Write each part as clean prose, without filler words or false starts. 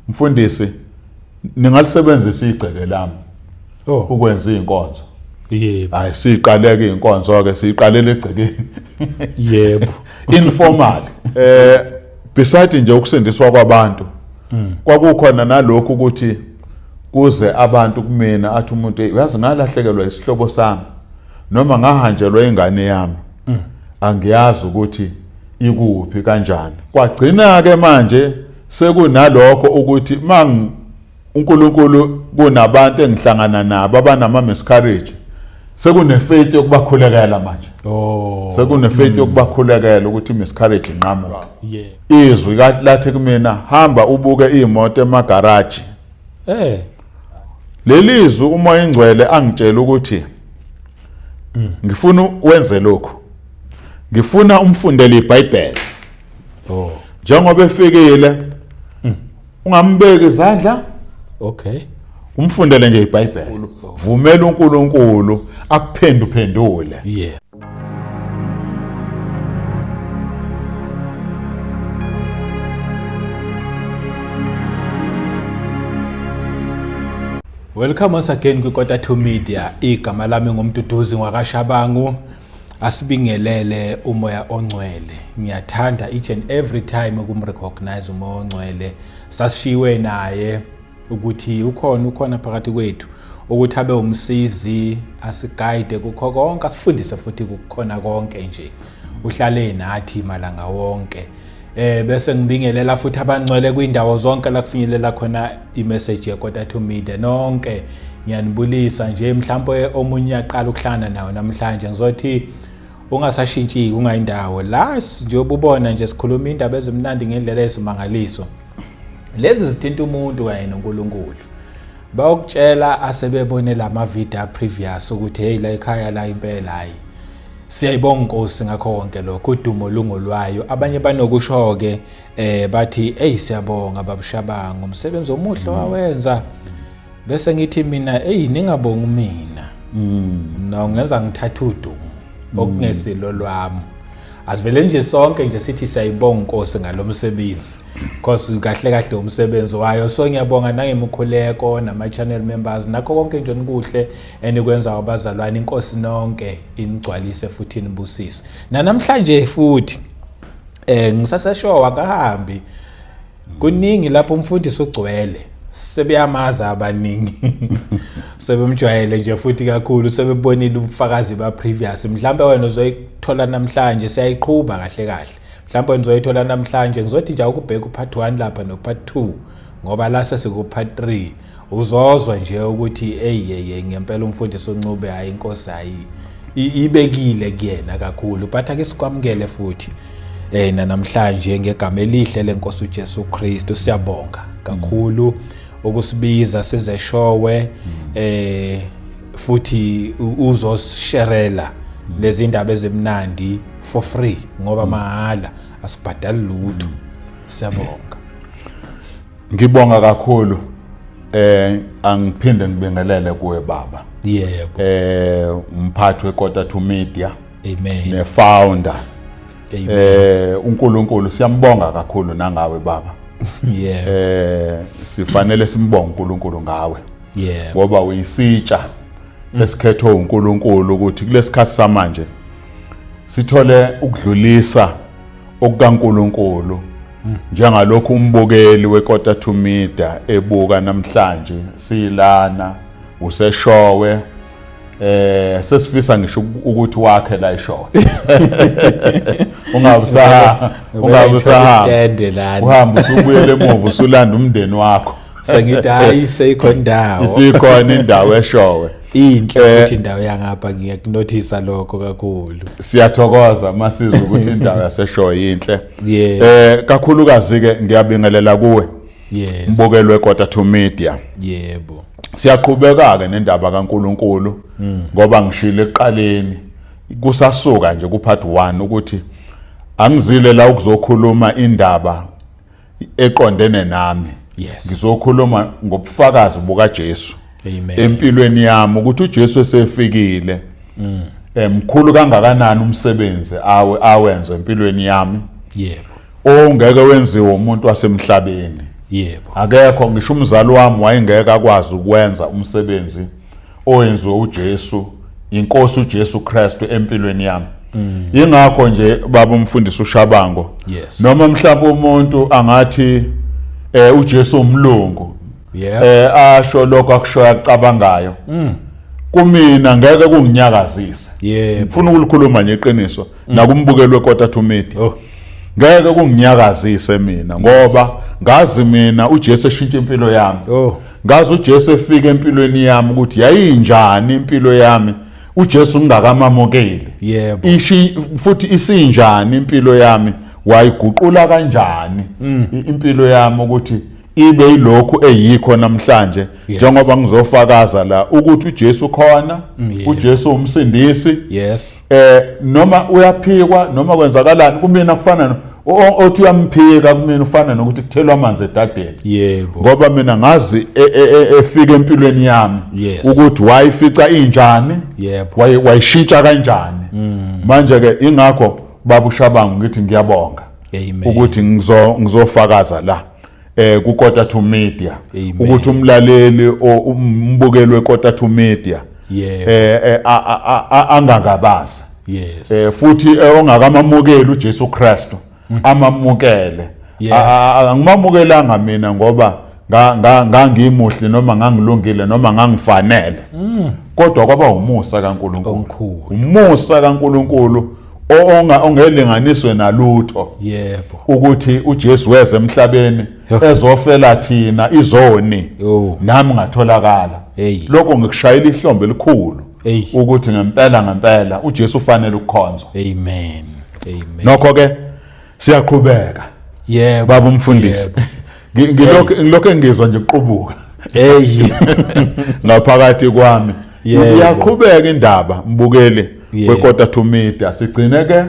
Mfundisi, ningalisebenzisa igceke lami Oh, ukwenza iy'nkonzo. Yebo. Hayi, siyiqaleke iy'nkonzo-ke, siyiqalela egcekeni. Yebo. Informal. Beside nje ukusindiswa kwabantu, kwakukhona nalokhu ukuthi kuze abantu kumina athi umuntu, "Hey, uyazi ngalahlekelwa isihlobo sami noma ngahanjelwa ingane yami, angiyazi ukuthi ikuphi kanjani." Kwagcina ke manje sekunalokho ukuthi mang uNkulunkulu kunabantu engihlangana nabo abanama miscarriage, sekune faith yokubakhulekela manje. Oh. Sekune faith yokubakhulekela ukuthi miscarriage inqamuke. Yebo. Izwi lathi kumina, hamba ubuke imoto emagaraji. Leli zwi uMoya Ingcwele angitshela ukuthi ngifuna wenze lokhu, ngifuna umfundele iBhayibheli. Oh. Njengoba efikile, ungambeki izandla. Okay. Umfundele nje iBhayibheli, vumela uNkulunkulu akuphenduphendule. Yeah. Welcome once again kwiKota 2 Media. Igama lami nguMduduzi ngwakaShabangu. Asibingelele uMoya Ongcwele. Ngiyathanda each and every time ukumrecognize uMoya Ongcwele. Sasishiwe naye ukuthi ukhona, ukhona phakathi kwethu ukuthi abe umsizi, asiguide kukho konke, asifundise futhi kukhona konke nje. Uhlale nathi malanga wonke. Bese ngibingelela futhi abangcwele kwindawo zonke la kufinyelela khona imessage yeKota 2 Media. Nonke ngiyanibulisa nje, mhlawumbe omunye uyaqala ukuhlangana nawo namhlanje, ngizothi ungasashintshiki ungayindawo la njengoba ubona nje sikhuluma indaba ezimnandi ngendlela esimangaliso. Lezi zithinta umuntu kanye noNkulunkulu. Bayokutshela asebebone lama video previous ukuthi hey, la ekhaya la impela, hayi, siyayibonga inkosi ngakho konke lokho, udumo lungolwayo. Abanye banokusho ke bathi hey, siyabonga babuShabangu, umsebenzi omuhle wawenza. Bese ngithi mina, hey, ningabongi mina, no ngenza ngithatha udumo okungesilo lwami. Asivele nje sonke nje sithi siyayibonga inkosi ngalomsebenzi, because kahle kahle umsebenzi wayo. So ngiyabonga nangemikhuleko nama channel members nakho konke nje nikuhle enikwenza abazalwane. Inkosi nonke inigcwalise futhi inibusise. Namhlanje futhi ngisaseshowa kahambi kuningi lapho umfundisi ugcwele, sebeyamaza abaningi, sebemjwayele nje futhi kakhulu, sebebonile ubufakazi ba previous. Mhlawumbe wena uzoyithola namhlanje, siyayiqhuba kahle kahle, mhlawumbe wena uzoyithola namhlanje. Ngizothi nje ukubheka upart 1 lapha no part 2, ngoba la sesiku part 3, uzozwa nje ukuthi hey hey, ngempela umfundisi uNcube, hayi, inkosi hayi ibekile kuyena kakhulu. But ake sikwamukele futhi namhlanje ngegama elihle lenkosi uJesu Kristu. Siyabonga kakhulu ukusibiza size showe, futhi uzosisherela lezi indaba ezimnandi for free, ngoba mahala, asibhadali lutho. Siyabonga. Ngibonga kakhulu. Angiphinde ngibingelele kuwe baba. Yebo. Umphathi weKota 2 Media. Amen. Ne founder. Amen. uNkulunkulu siyambonga kakhulu nangawe baba. Yebo. Sifanele simbonge uNkulunkulu ngawe. Yebo. Ngoba uyisitsha esikhethwe uNkulunkulu ukuthi kulesikhathi samanje sithole ukudlulisa okukaNkulunkulu, njengalokhu umbukeli weKota 2 Media ebuka namhlanje silana useshowe, sesifisa ngisho ukuthi wakhe la ishowe, ungabusaha Itende lana. Uhamba usubuyele emuva, usulanda umndeni wakho. Sengithi hayi, seyikhona indawo. Isikhona indawo eshowe. Inhle futhi indawo yangapha, ngiyakunothisa lokho kakhulu. Siyathokoza masizwe ukuthi indawo yaseshowe yinhle. Yeah. Kakhulukazi ke ngiyabingelela kuwe mbukeli weKota 2 Media. Yebo. Siyaqhubeka ke nendaba kaNkuluNkulu, ngoba ngishilo ekuqaleni kusasuka nje ku part 1 ukuthi angizile la ukuzokhuluma indaba eqondene nami. Ngizokhuluma ngobufakazi bukaJesu Amen. empilweni yami, ukuthi uJesu esefikile emkhulu kangakanani umsebenzi awe awenze empilweni yami Yebo. ongeke wenziwe umuntu wasemhlabeni. Yebo. Akekho ngisho umzali wami wayengeke akwazi ukwenza umsebenzi owenziwe uJesu, inkosi uJesu Kristu empilweni yami. Ingakho nje baba umfundisi uShabango, noma mhlawumbe umuntu angathi uJesu umlungu, asho lokho akushoyo akucabangayo, kumina ngeke kunginyakazise. Ngifuna ukulikhuluma nje iqiniso nakumbukeli weKota to Media. Ngeke kunginyakazise mina, ngoba ngazi mina uJesu eshintsha impilo yami. Ngazi uJesu efika empilweni yami ukuthi yayinjani impilo yami uJesu ngingakamamukeli. Ishi futhi isinjani impilo yami, wayiguqula kanjani impilo yami ukuthi ibe yilokhu eyikho namhlanje, njengoba ngizofakaza la ukuthi uJesu khona, uJesu umsindisi. Noma uyaphikwa noma kwenzakalani kumina, kufana othi uyamphika kumina ufana nokuthi kuthelwa amanzi edadeni. Ngoba mina ngazi efika empilweni yami ukuthi wayifica injani, wayishintsha kanjani. Manje ke ingakho baba uShabangu ngithi ngiyabonga ukuthi ngizofakaza la kuKota to Media, ukuthi umlaleli umbukeli weKota to Media angangabazi. Futhi ongakamamukeli uJesu Kristu amamukele. Angimamukelanga mina ngoba ngangimuhle noma ngangilungile noma ngangifanele, kodwa kwaba umusa kaNkulunkulu, umusa kaNkulunkulu ongelinganiswe nalutho. Ukuthi uJesu weza emhlabeni ezofela thina izoni, nami ngatholakala. Lokho ngikushayela ihlombe elikhulu ukuthi ngempela ngempela uJesu ufanele ukukhonzwa. Amen. Amen. Nokho ke siyaqhubeka. Baba umfundisi, ngilokhu ngizwa nje kuqubuka ngaphakathi kwami. Iyaqhubeka indaba mbukeli weKota to Media. Sigcine ke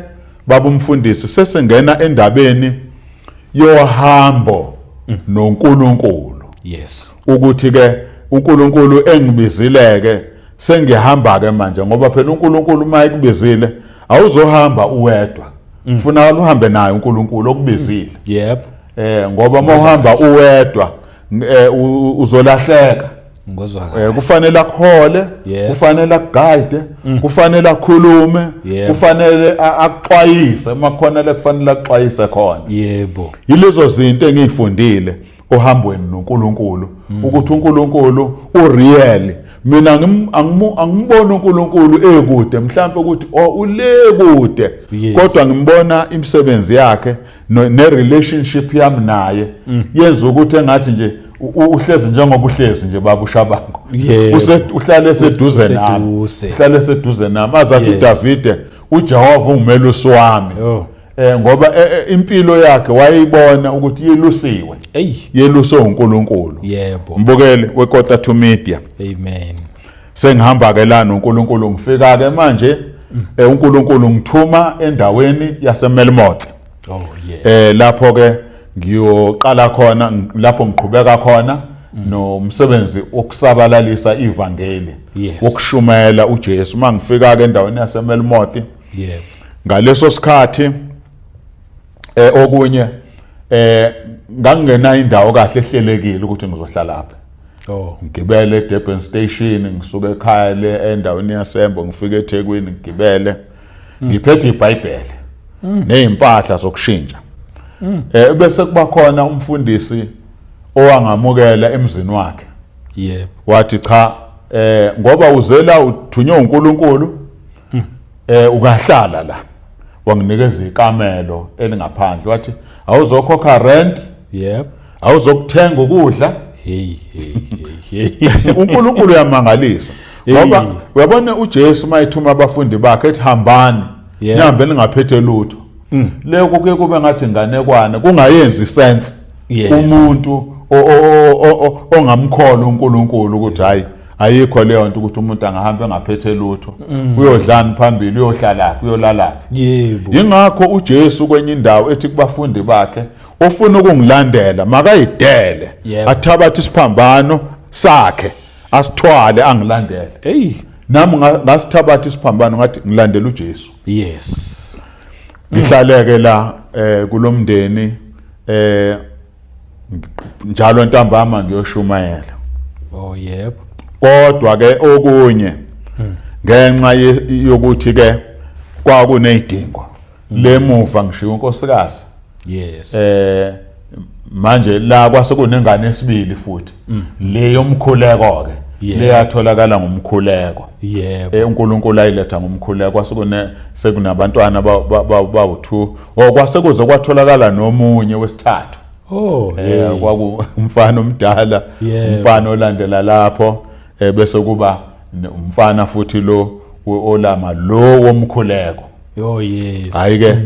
baba umfundisi sesingena endabeni yohambo noNkulunkulu. Ukuthi ke uNkulunkulu engibizileke sengihamba ke manje, ngoba phela uNkulunkulu uma ekubizile awuzohamba uwedwa, kufuneka uhambe naye uNkulunkulu okubizile. Ngoba uma uhamba uwedwa uzolahleka. Kufanele akuhole, kufanele akuguide, kufanele akhulume, kufanele akuxwayise makhona la kufanele akuxwayise khona. Yilezo zinto engiyifundile ohambweni noNkulunkulu, ukuthi uNkulunkulu ureal. Mina angimboni uNkulunkulu ekude, mhlawumbe ukuthi ule kude, kodwa ngimbona imisebenzi yakhe ne relationship yami naye yenza ukuthi engathi nje uhlezi njengoba uhlezi nje baba uShabangu, uhlale seduze nami, uhlale seduze nami. Azathi uDavide, uJehova ungumelusi wami. Ngoba impilo yakhe wayibona ukuthi yelusiwe, yeluswe uNkulunkulu. Mbukeli weKota to Media. Amen. Sengihamba ke la noNkulunkulu, ngifika ke manje uNkulunkulu ngithuma endaweni yaseMelmoth. Lapho ke ngiyoqala khona, lapho ngiqhubeka khona nomsebenzi wokusabalalisa ivangeli, wokushumayela uJesu. Mangifika ke endaweni yaseMelmoth, ngaleso sikhathi okunye ngangingena indawo kahle ehlelekile ukuthi ngizohlala lapha. Ngigibele eDurban Station, ngisuke ekhaya le endaweni yaseMbo, ngifike eThekwini, ngigibele ngiphethe iBhayibheli nezimpahla zokushintsha. Bese kuba khona umfundisi owangamukela emzini wakhe. Wathi cha, ngoba uzela uthunywe uNkulunkulu, ungahlala la. Wanginikeza ikamelo elingaphandle, wathi awuzokhokha rent, awuzokuthenga ukudla. Hey hey hey. uNkulunkulu uyamangalisa, ngoba uyabona uJesu mayithuma abafundi bakhe ethi hambani, nihambe ningaphethe lutho. Leko kuye kube ngathi inganekwane, kungayenzi sense umuntu ongamkholwa uNkulunkulu ukuthi hayi, ayikho leyo nto ukuthi umuntu angahamba engaphethe lutho, uyodlani phambili, uyohlalaphi, uyolalaphi. Ingakho uJesu kwenye indawo ethi kubafundi bakhe, ofuna ukungilandela makayidele, athabathe isiphambano sakhe asithwale angilandele. Nami ngasithabatha isiphambano ngathi ngilandela uJesu. Ngihlaleke la kulomndeni Njalo ntambama ngiyoshumayela. Oh yebo. Kodwa ke okunye ngenxa yokuthi ke kwakunezidingo lemuva ngishiya unkosikazi. Yes. Manje la kwase kunengane esibili futhi le yomkhuleko ke leyatholakala ngomkhuleko. Yebo. uNkulunkulu ayiletha ngomkhuleko, kwase kune sekunabantwana bawu2, okwase kuze kwatholakala nomunye wesithathu. Oh Kwaku umfana omdala, umfana olandela lapho, bese kuba umfana futhi lo olama lo womkhuleko. Oh yes. Hayi ke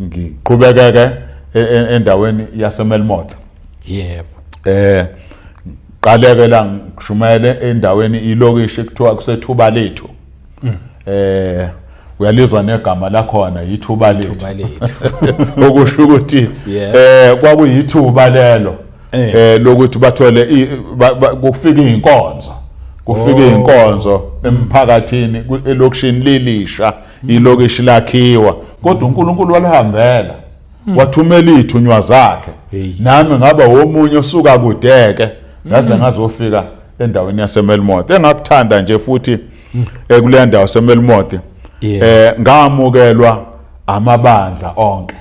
ngiqhubekeke endaweni yaseMelmoth. Yebo. Qaleke la ngishumayele endaweni ilokishi kuthiwa kusethuba lethu. Uyalizwa negama lakhona, yithuba lethu. Ithuba lethu. Okusho ukuthi kwakuyithuba lelo lokuthi bathole kufika inkonzo. Kufika inkonzo emphakathini elokishini lilisha, ilokishi lakhiwa, kodwa uNkulunkulu walihambela. Wathumela izithunywa zakhe. Nami ngaba womunye osuka kudeke ngaze ngazofika endaweni yaseMelmoth. Engakuthanda nje futhi kuleya ndawo yaseMelmoth, ngamukelwa amabandla onke.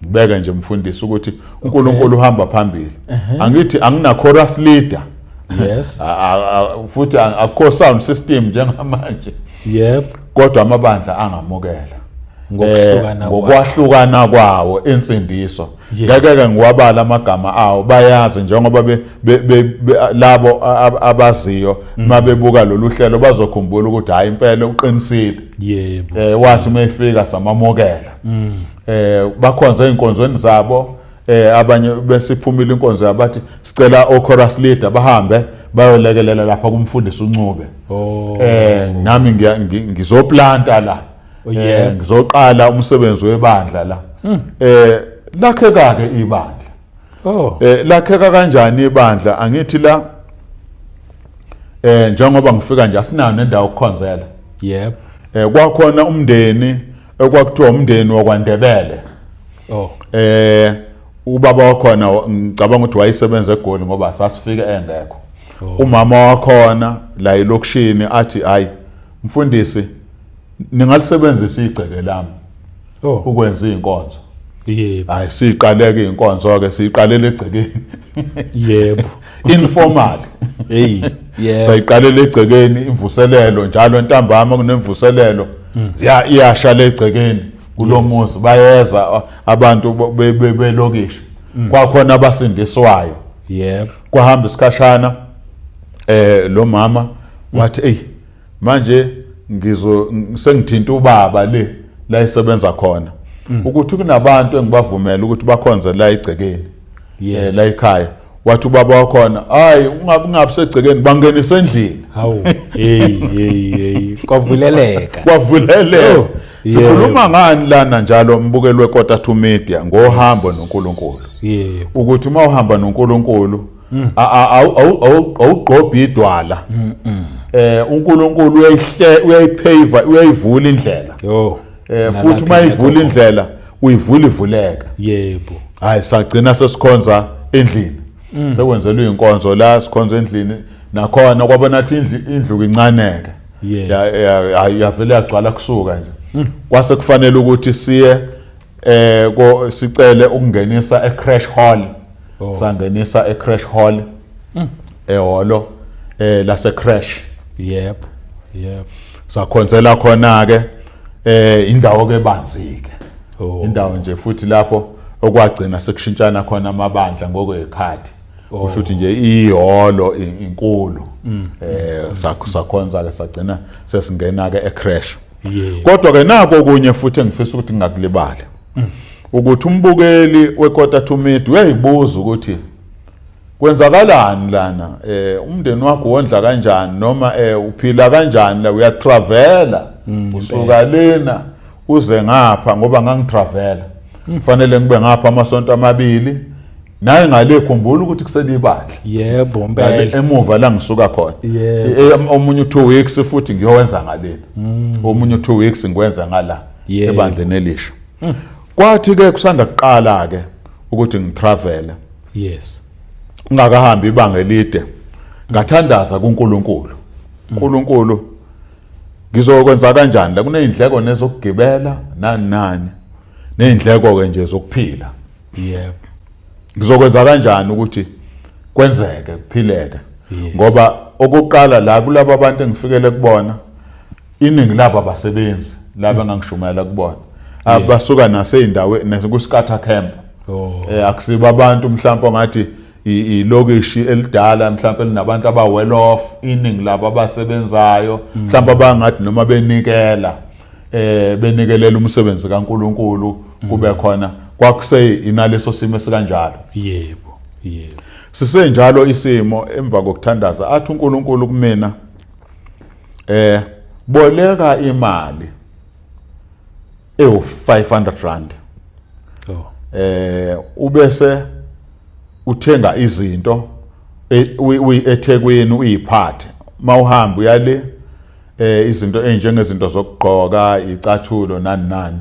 Ngibeke nje mfundisi ukuthi uNkulunkulu uhamba phambili. Angithi angina chorus leader. Yes. Futhi akukho sound system njengamanje. Yep. Kodwa amabandla angamukela. Ngokuhlukana kwawo. Ngokwahlukana kwawo insindiso. Ngeke ke ngiwabala amagama awo, bayazi njengoba labo abaziyo mabebuka lolu hlelo bazokhumbula ukuthi hayi impela uqinisile. Yebo. Wathi uma efika samamukela. Bakhonze einkonzweni zabo, abanye besiphumile inkonzo yabo bathi sicela o chorus leader bahambe bayolekelela lapha kumfundisi uNcube. Nami ngizoplanta la. Ngizoqala umsebenzi webandla la. Lakheka ke ibandla. Lakheka kanjani ibandla? Angithi la njengoba ngifika nje asinayo nendawo yokukhonzela. Yebo. Kwakhona umndeni ekwakuthiwa umndeni wakwaNdebele. Ubaba wakhona ngicabanga ukuthi wayesebenza eGoli ngoba sasifike engekho. Umama wakhona la elokishini athi hayi mfundisi ningalisebenzisa igceke lami ukwenza inkonzo. Yebo. Hayi siqaleke inkonzo ke, siqalele egcekeni. Yebo. Informal. Hey, yebo. Sayiqalela egcekeni imvuselelo njalo ntambama kunemvuselelo. Iyasha legcekeni kulomuzi, bayeza abantu belokishi. Kwakhona abasindiswayo. Yebo. Kwahamba isikhashana lo mama wathi hey manje sengithinta ubaba le la isebenza khona ukuthi kunabantu engibavumela ukuthi bakhonze la egcekeni. Yes. La ekhaya. Wathi ubaba wakhona hayi ungabi segcekeni, bangenise endlini. Hawu, hey hey hey, kwavuleleka. Kwavuleleka. Oh, Sikhuluma ngani lana njalo mbukelwe Kota 2 Media ngohambo noNkulunkulu. Yebo. Ukuthi uma uhamba noNkulunkulu awugqobhi idwala. uNkulunkulu uyayipheva, uyayivula indlela. Yo. Futhi uma ivula indlela uyivula ivuleka. Yebo. Hayi sagcina sesikhonza endlini. Sekwenzelwe inkonzo la sikhonza endlini nakhona kwabona ukuthi indlu incaneke. Yes. Yavele yagcwala kusuka nje. Kwase kufanele ukuthi siye sicele ukungenisa eCrash Hall. Sangenisa eCrash Hall. Ehholo lase Crash. Yep. Yep. Sakhonzela khona ke indawo ke banzi ke. Indawo nje futhi lapho okwagcina sekushintshana khona amabandla ngokwekhadi. Kusho ukuthi nje ihholo inkulu. Sakhonza ke sagcina sesingena ke eCrash. Kodwa ke nako okunye futhi engifisa ukuthi ngingakulibali. Ukuthi umbukeli weKota 2 Media uyayibuza ukuthi kwenzakalani lana, umndeni wakho wondla kanjani noma uphila kanjani la, uyatravela usuka lena uze ngapha, ngoba ngangitravela kufanele ngibe ngapha amasonto amabili naye ngale. Khumbula ukuthi kuselibandla. Yebo, impela. Emuva la ngisuka khona. Yebo. Omunye 2 weeks futhi ngiyowenza ngalena, omunye 2 weeks ngikwenza ngala Yebo. ebandleni elisha. Kwathi ke kusanda kuqala ke ukuthi ngitravel. Ngingakahambi ibanga elide, ngathandaza kuNkulunkulu. uNkulunkulu, ngizokwenza kanjani la kuneyindleko nezokugibela nani nani, neyindleko ke nje zokuphila. Ngizokwenza kanjani ukuthi kwenzeke kuphileke? Ngoba okokuqala la kulabo abantu engifikele kubona, iningi labo abasebenzi laba engangishumayela kubona, abasuka naseyindaweni nasekusikatha camp. Akusibo abantu mhlawumbe ongathi ilokishi elidala mhlawumbe elinabantu aba well off. Iningi labo abasebenzayo, mhlawumbe abangathi noma benikela benikelela umsebenzi kaNkuluNkulu kube khona, kwakuse inaleso simo esikanjalo. yebo yebo Sisenjalo isimo, emva kokuthandaza athi uNkulunkulu kumina, boleka imali ewu 500 rand, ubese uthenga izinto eThekwini, uyiphathe mawuhamba uyale, izinto ezinjengezinto zokugqoka, icathulo, nani nani.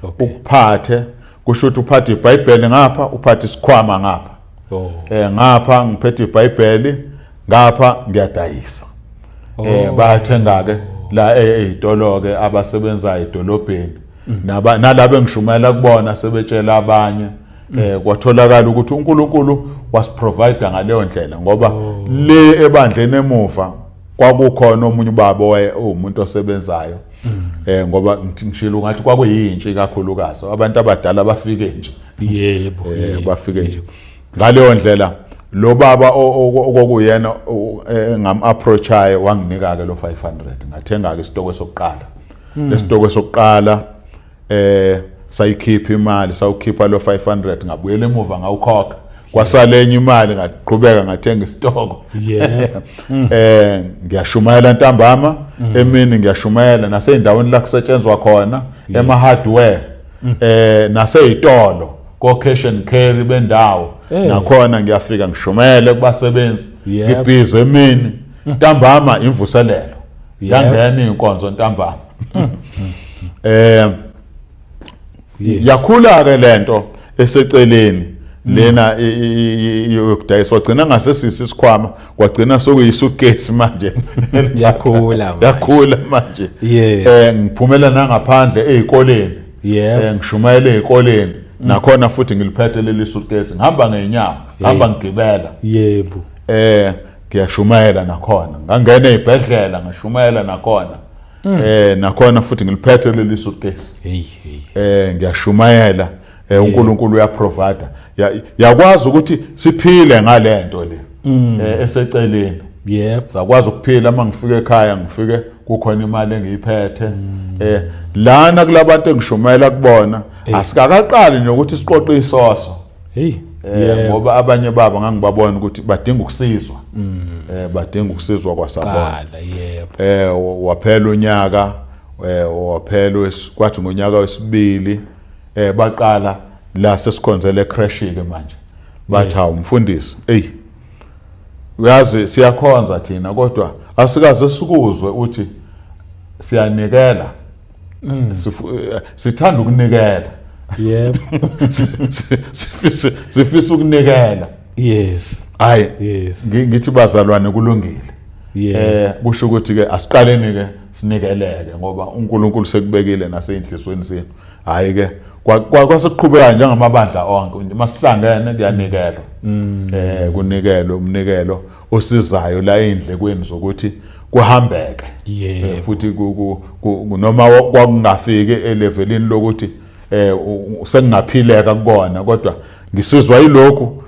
Ukuphathe kusho ukuthi uphathe iBhayibheli ngapha, uphathe isikhwama ngapha. Ngapha ngiphethe iBhayibheli, ngapha ngiyadayisa. Bayathenga ke la ezitolo ke abasebenzayo edolobheni, naba nalabo engishumayela kubona sebetshela abanye. Kwatholakala ukuthi uNkulunkulu wasiprovide ngaleyo ndlela, ngoba le ebandleni emuva kwakukhona omunye ubaba owaye umuntu osebenzayo, ngoba ngithi ngishilo ngathi kwakuyintshi kakhulukazi abantu abadala bafike nje. Bafike nje ngaleyo ndlela. Lo baba okokuyena engam approachayo wanginika ke lo 500, ngathenga ke isitoko sokuqala. Lesitoko sokuqala sayikhipha imali, sawukhipha lo 500, ngabuyela emuva ngawukhokha, kwasala enye imali, ngaqhubeka ngathenga isitoko. Ngiyashumayela ntambama, emini ngiyashumayela naseyindaweni la kusetshenzwa khona, ema hardware, naseyitolo, ko cash and carry bendawo. Nakhona ngiyafika ngishumayele kubasebenzi. Ngibhizi emini, ntambama imvuselelo, yangena inkonzo ntambama. Yakhula ke lento eseceleni lena yokudayisa, wagcina ngasesisi isikhwama, kwagcina sokuyisuitcase manje. Yakhula manje. Yakhula manje. Ngiphumela nangaphandle ezikoleni, ngishumayela ezikoleni nakhona futhi ngiliphethe leli suitcase, ngihamba ngeenyawo, ngihamba ngigibela. Ngiyashumayela nakhona, ngangena ezibhedlela ngashumayela nakhona, nakhona futhi ngiliphethe leli suitcase. Hey hey. Ngiyashumayela, uNkulunkulu uyaprovide, yakwazi ukuthi siphile ngalento le eseceleni. Sakwazi ukuphila, uma ngifika ekhaya ngifike kukhona imali engiyiphethe. Lana kulabantu engishumayela kubona asikakaqali nokuthi siqoqe isoso. Ngoba abanye babo ngangibabona ukuthi badinga ukusizwa, badinga ukusizwa kwasabona. Qala, yebo. Waphela unyaka, waphela kwathi ngonyaka wesibili baqala la sesikhonzele creche ke manje, bathi, "Hawu mfundisi, hey, uyazi siyakhonza thina, kodwa asikaze sikuzwe uthi siyanikela. Sithanda ukunikela. Sifisa ukunikela." Hayi, ngithi, "Bazalwane, kulungile." Kusho ukuthi ke asiqaleni ke sinikeleke, ngoba uNkulunkulu sekubekile naseyinhlizweni zenu. Hayi ke, kwasekuqhubeka njengamabandla onke, masihlangene kuyanikelwa, kunikelwe umnikelo osizayo la endlekweni zokuthi kuhambeke. Futhi noma kwakungafiki elevelini lokuthi sengingaphileka kukona, kodwa ngisizwa yilokhu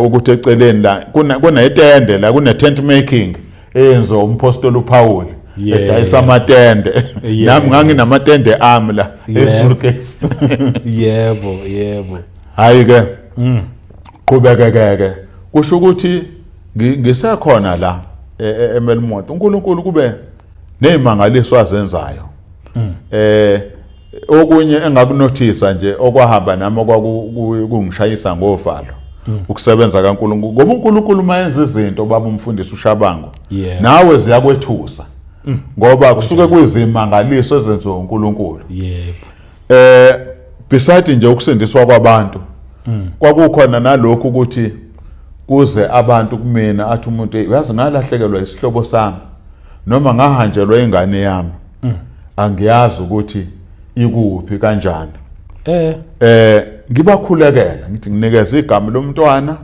ukuthi eceleni la kunetende la, kune tent making eyenziwa umpostoli uPaul, edayisa amatende. Nami nganginamatende ami la esuitcase. yebo yebo Hayi ke, qhubekeke ke, kusho ukuthi ngisekhona la eMelmoth, uNkulunkulu kube nezimangaliso azenzayo. Okunye engakunothisa nje okwahamba nami okwakungishayisa ngovalo, ukusebenza kaNkulunkulu, ngoba uNkulunkulu mayenza izinto, baba umfundisi uShabango, nawe ziyakwethusa, ngoba kusuke kuyizimangaliso ezenziwa uNkulunkulu. Beside nje ukusindiswa kwabantu, Kwakukhona nalokhu ukuthi kuze abantu kumina athi umuntu, "Hey, uyazi ngalahlekelwa isihlobo sami noma ngahanjelwa ingane yami, angiyazi ukuthi ikuphi kanjani." Ngibakhulekela, ngithi nginikeza igama lomntwana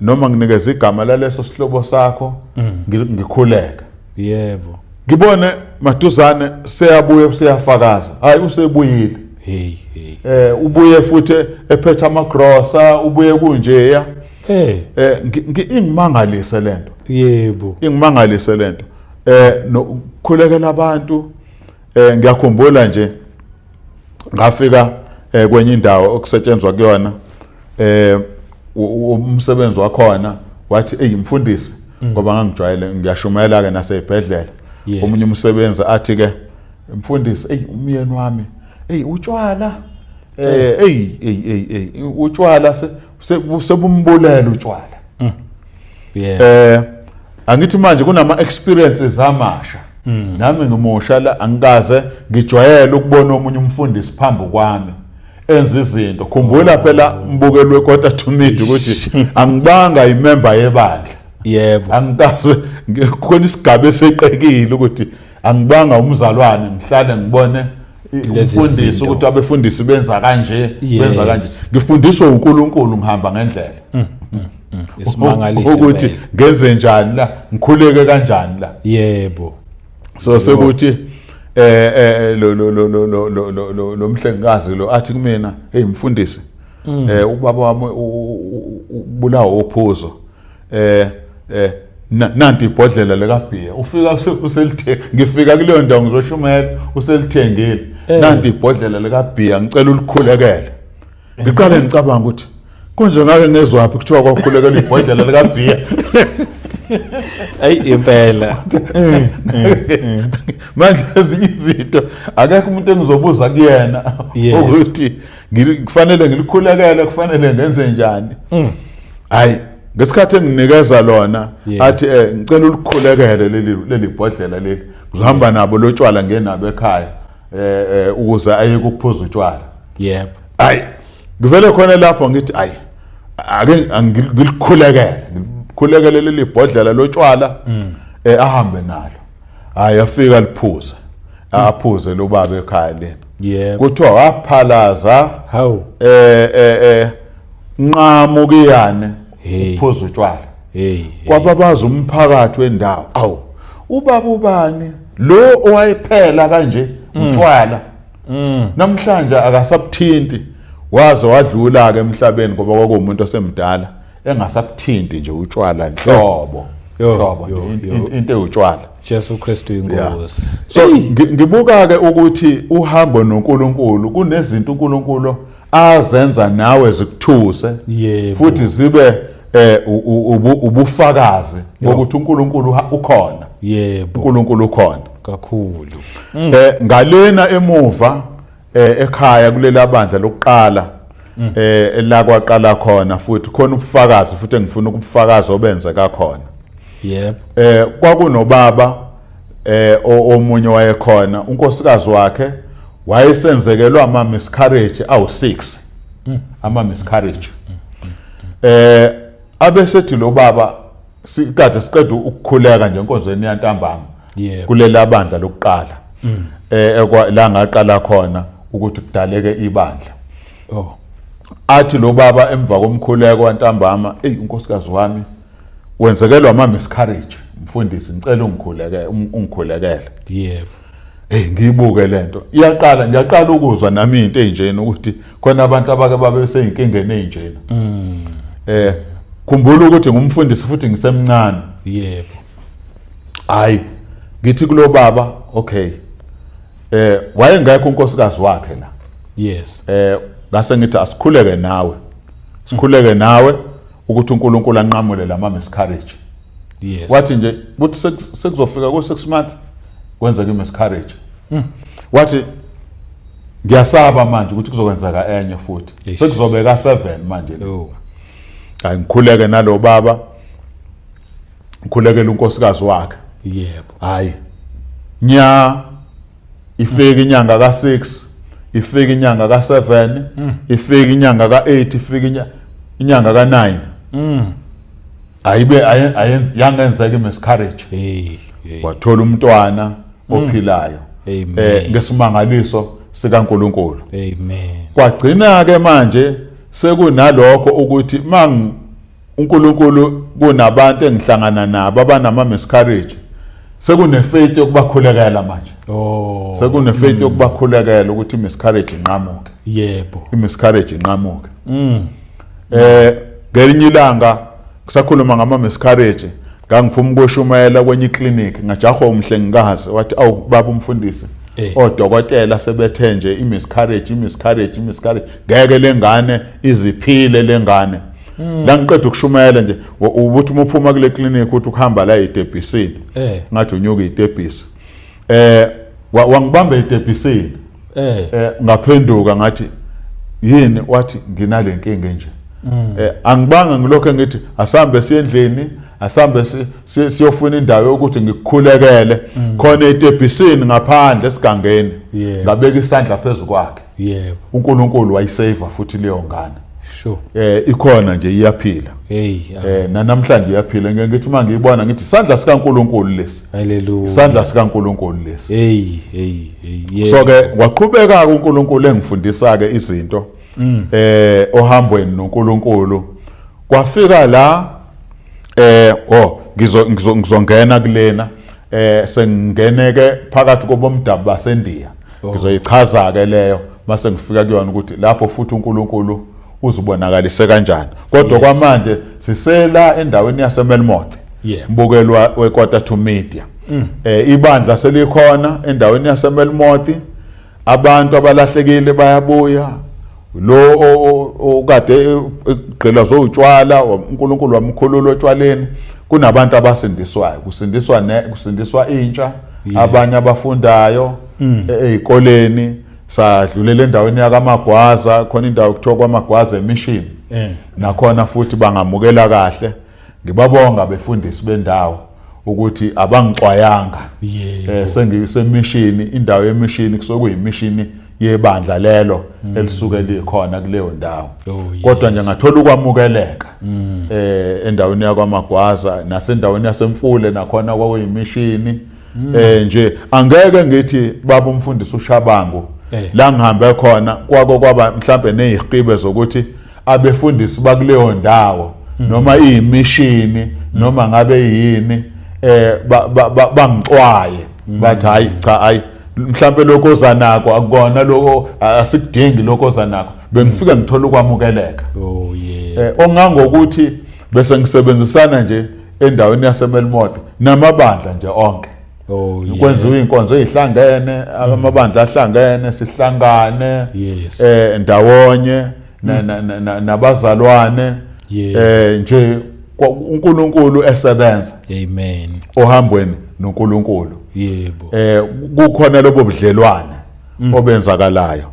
noma nginikeza igama laleso sihlobo sakho, ngikhuleka. Ngibone maduzane seyabuye, seyafakaza, hayi, usebuyile. Hey hey. Ubuye futhi ephethe amagrosa, ubuye kunjeya. Ingimangalise lento. Ingimangalise lento, nokukhulekela abantu. Ngiyakhumbula nje ngafika kwenye indawo okusetshenzwa kuyona, umsebenzi wakhona wathi, "Ey mfundisi," ngoba ngangijwayele ngiyashumayela ke nasezibhedlela. Omunye umsebenzi athi ke, "Mfundisi, ey umyeni wami, ey utshwala, ey ey ey ey, utshwala sebumbulela utshwala." Angithi manje kunama experiences amasha, nami ngimusha la, angikaze ngijwayele ukubona omunye umfundisi phambi kwami enza izinto. Khumbula phela, mbukelwe 1:45, ukuthi angibanga imember yebandla. Angikaze khona isigaba eseqekile ukuthi angibanga umzalwane, ngihlale ngibone Lezi umfundisi zinto. ukuthi abefundisi benza kanje, benza kanje. Ngifundiswe uNkulunkulu, ngihamba ngendlela Isimangaliso ukuthi impela. ngenze njani la, ngikhuleke kanjani la. So sekuthi lo lo lo lo lo lo lo lo lo mhlengikazi lo athi kumina, "Hey mfundisi, ubaba wami ubulawa uphuzo, nanti ibhodlela lekabhiya." Ufika uselithe, ngifika kuleyo ndawo ngizoshumayela, uselithengile. "Nanti ibhodlela lekabhiya, ngicela ulikhulekele." Ngiqale ngicabanga ukuthi konje ngake ngezwaphi kuthiwa kwakhulekela ibhodlela likabhiya? Ayi, impela. Manje ezinye izinto akekho umuntu engizobuza kuyena ukuthi kufanele ngilikhulekele, kufanele ngenze njani. Hayi, ngesikhathi enginikeza lona, athi, "Ngicela ulikhulekele leli bhodlela leli, ngizohamba nabo lotshwala ngenabo ekhaya, ukuze aye ukuphuza utshwala." Hayi, ngivele khona lapho ngithi, ayi, ake ngilikhulekele, ngilikhulekele leli bhodlela lotshwala, ahambe nalo. Hayi, afika liphuza, aphuze lo baba ekhaya lena. Kuthiwa waphalaza. Hawu. Nqamukiyane. Hey. Uphuza utshwala. Hey hey. Kwababaza umphakathi wendawo, awu, ubaba ubani lo owayephela kanje utshwala, namhlanje akasabuthinti, waze wadlula ke emhlabeni, ngoba kwakuwumuntu osemdala engasabuthinti nje utshwala nhlobo. Yo, Nhlobo yo, nje yo. into ewutshwala. Jesu Kristu inkosi. So ngibuka ke ukuthi uhambo noNkulunkulu, kunezinto uNkulunkulu azenza nawe zikuthuse, futhi zibe ubufakazi bokuthi uNkulunkulu ukhona. uNkulunkulu ukhona. Kakhulu. Ngalena emuva ekhaya kulela bandla lokuqala la kwaqala khona, futhi khona ubufakazi futhi engifuna ukubufakazi obenzeka khona. Kwakunobaba omunye wayekhona, unkosikazi wakhe wayesenzekelwa ama miscarriage awu6, ama miscarriage. Abesethi lo baba, sikade siqeda ukukhuleka nje enkonzweni yantambama kulela bandla lokuqala, la ngaqala khona ukuthi kudaleke ibandla. Athi lo baba emva komkhuleko wantambama, "Ey, unkosikazi wami wenzekelwa ama miscarriage, mfundisi, ngicela ungikhuleke, ungikhulekele." Hey, ngiyibuke lento iyaqala, ngiyaqala ukuzwa nami into enjena ukuthi khona abantu abake babe seyinkingeni enjena. Khumbula ukuthi ngumfundisi futhi ngisemncane. Hayi, ngithi kulo baba, okay, wayengekho unkosikazi wakhe la. Ngase ngithi asikhuleke nawe, sikhuleke nawe ukuthi uNkulunkulu anqamule lama miscarriage. Wathi nje kuthi sekuzofika ku 6 months kwenzeka i-miscarriage. Wathi, "Ngiyasaba manje ukuthi kuzokwenzeka enye futhi." Sekuzobeka 7 manje. Hayi, ngikhuleke nalo baba, ngikhulekele unkosikazi wakhe. Hayi, nya ifike inyanga ka6, Ifika inyanga ka7, ifika inyanga ka8, ifika inyanga ka9. Ayibe yangenzeka imiscarriage. Hey. Wathola umntwana ophilayo. Amen. Ngesimangaliso sikaNkuluNkulu. Amen. Kwagcina ke manje sekunalokho ukuthi mang uNkulunkulu kunabantu engihlangana nabo abanama miscarriage, sekune faith yokubakhulekela manje. Oh. Sekune faith yokubakhulekela ukuthi miscarriage inqamuke. Yebo. Imiscarriage inqamuke. Ngelinye ilanga kusakhuluma ngama miscarriage, ngangiphuma ukoshumayela kwenye iclinic, ngajahwa umhlengikazi, wathi, "Awu baba umfundisi, odokotela sebethe nje imiscarriage, imiscarriage, imiscarriage, ngeke lengane iziphile lengane." La ngiqeda ukushumayela nje, ubuthi uma uphuma kule clinic uthi ukuhamba la etebhisini, ngathi unyuka itebhisi, wangibamba etebhisini. Ngaphenduka ngathi, "Yini?" Wathi, "Nginale nkinga nje." Angibanga ngilokho, ngithi asambe siyendlini, asambe siyofuna indawo yokuthi ngikukhulekele khona etebhisini ngaphandle esigangeni. Ngabeka isandla phezulu kwakhe. uNkulunkulu wayisave futhi leyo ngane. Ikhona nje, iyaphila. Hey. Namhlanje iyaphila. Ngeke ngithi uma ngiyibona ngithi isandla sikaNkulunkulu lesi. Hallelujah. Isandla sikaNkulunkulu lesi. Hey, hey, hey. Yebo. So ke waqhubeka uNkulunkulu engifundisa ke izinto ohambweni noNkulunkulu. Kwafika la oh ngizo ngizongena kulena, sengingeneke phakathi kobomdabu baseNdiya. Ngizoyichaza ke leyo mase ngifika kuyona ukuthi lapho futhi uNkulunkulu uzibonakalise kanjani, kodwa kwamanje sisela endaweni yaseMelmoth. Mbukelwa weQuarter to Media, ibandla selikhona endaweni yaseMelmoth, abantu abalahlekile bayabuya, lo okade egqilazwe utshwala uNkulunkulu wamkhulula otshwaleni, kunabantu abasindiswayo, kusindiswa ne kusindiswa intsha, abanye abafundayo ezikoleni. Sadlulela endaweni yakaMagwaza, khona indawo kuthiwa kwaMagwaza emission. Nakhona futhi bangamukela kahle, ngibabonga befundisi bendawo ukuthi abangixwayanga. Sengisemishini, indawo yemishini kusuke kuyimishini yebandla lelo elisuke likhona kuleyo ndawo. Kodwa nje ngathola ukwamukeleka endaweni yakwaMagwaza nasendaweni yaseMfule, nakhona kwakuyimishini. Nje angeke ngithi baba umfundisi uShabangu la ngihambe khona kwako kwaba mhlambe nezihibe zokuthi abefundisi bakuleyo ndawo noma iyimishini noma ngabe yini bangixwaye bathi, "Hayi cha, hayi, mhlambe lokho oza nako akukona lokho, asikudingi lokho oza nako." Bengifika ngithola ukwamukeleka. Ongangokuthi bese ngisebenzisana nje endaweni yaseMelmoth namabandla nje onke. Kwenziwa inkonzo ezihlangene, amabandla ahlangene, sihlangane ndawonye nabazalwane. Nje uNkulunkulu esebenza Amen. ohambweni noNkulunkulu. Kukhona lobo budlelwane obenzakalayo.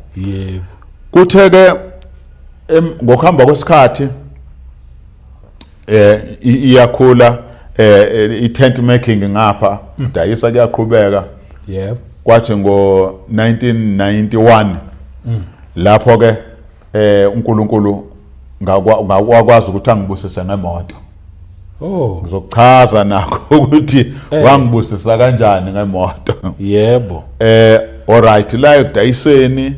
Kuthe ke ngokuhamba kwesikhathi iyakhula i-tent making ngapha, dayisa, kuyaqhubeka. Kwathi ngo 1991 lapho ke uNkulunkulu ngakwazi ukuthi angibusise ngemoto. Ngizokuchaza nakho ukuthi wangibusisa kanjani ngemoto. Alright, la ekudayiseni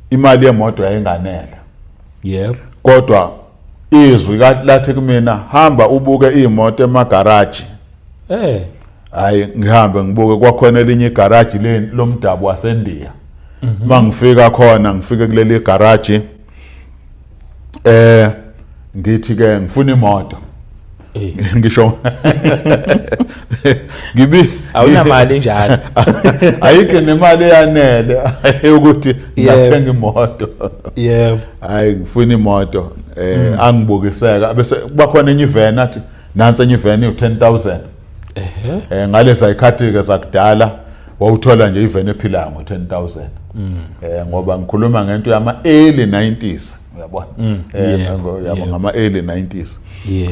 imali yemoto yayinganele. Kodwa izwi lathi kumina, "Hamba ubuke imoto emagaraji." Hayi, ngihambe ngibuke, kwakhona elinye igaraji lomdabu waseNdiya. Mangifika khona, ngifike kuleli garaji, ngithi ke ngifuna imoto. Ngisho ngibi Awunamali njalo. Ayikho nemali eyanele ukuthi ngathenga imoto. Hayi, ngifuna imoto, angibukiseka, bese kuba khona enye iveni, athi nansi enye iveni u10000. Ngaleza ikhathi ke zakudala wawuthola nje iveni ephilayo ngo10000, ngoba ngikhuluma ngento yama early 90s, uyabona, yabo, ngama early 90s.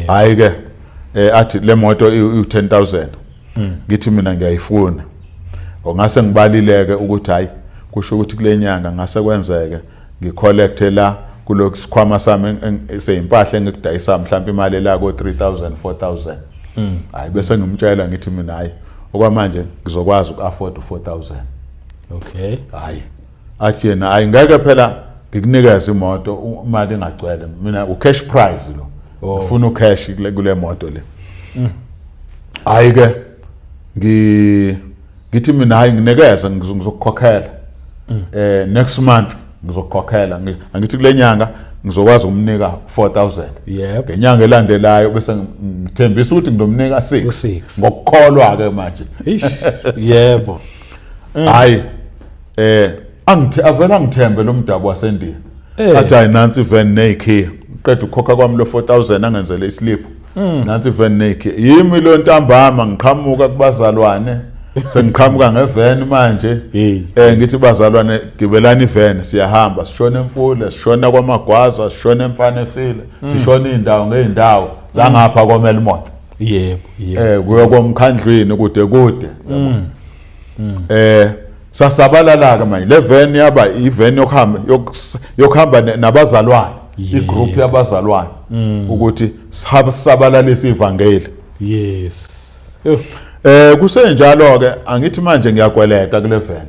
Hayi ke, athi le moto u10000, ngithi mina ngiyayifuna. Ongase ngibalileke ukuthi hayi, Kusho ukuthi kule nyanga ngase kwenzeke ngicollecte la kulokhu sikhwama sami seyimpahla engikudayisa mhlawumbe imali la ko 3000 4000. Hayi, bese ngimtshela ngithi mina, hayi, okwamanje ngizokwazi uku-afford u-4000. Hayi, athi yena, hayi, ngeke phela ngikunikeze imoto imali ingagcwele, mina u-cash price lo. Ngifuna ucash kule moto le. Hayi ke, ngithi mina, hayi, nginikeze, ngizokukhokhela next month, ngizokukhokhela. Angithi kule nyanga ngizokwazi ukumnika 4000. Ngenyanga elandelayo bese ngithembisa ukuthi ngizomnika 6. U-six. Ngokukholwa ke manje. Ish. Yebo. Hayi, angithi avela ngithembe lo mdabu waseNdiya. Athi, hayi, nansi ivan nezikhiya, qeda ukukhokha kwami lo 4000, angenzele islip, nansi ivan nezikhiya. Yimi lo ntambama ngiqhamuka kubazalwane, sengiqhamuka ngevan manje. Ngithi, bazalwane, gibelani ivan, siyahamba, sishona emfule, sishona kwamagwaza, sishona emfana efile, sishona indawo ngeindawo zangapha koMelmoth. Yebo. Yebo. Kuya komkhandlwini kude kude, yabo. Sasabalala ke manje le van, yaba ivan yokuhamba yokuhamba nabazalwane, igroup yabazalwane, ukuthi sisabalalise ivangeli. Yo. Kusenjalo ke, angithi manje ngiyakweleta kule van.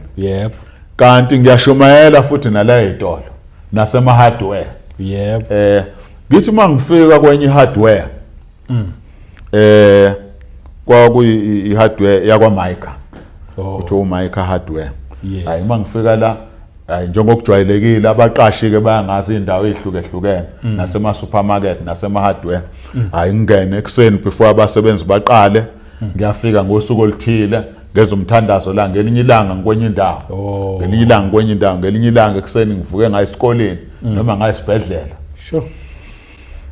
Kanti ngiyashumayela futhi nala ezitolo nasema hardware. Ngithi mangifika kwenye hardware, kwakuyi i-hardware yakwa Micah. Kuthiwa uMicah Hardware. Hayi, mangifika la, hayi, njengokujwayelekile abaqashi ke bayangazi indawo ezihlukehlukene nasema supermarket nasema hardware. Hayi, ngingene ekseni before abasebenzi baqale, ngiyafika ngosuku oluthile, ngenza umthandazo la, ngelinye ilanga ngikwenye indawo. Ngelinye ilanga ngikwenye indawo, ngelinye ilanga ekuseni ngivuke ngaye esikoleni noma ngaye esibhedlela.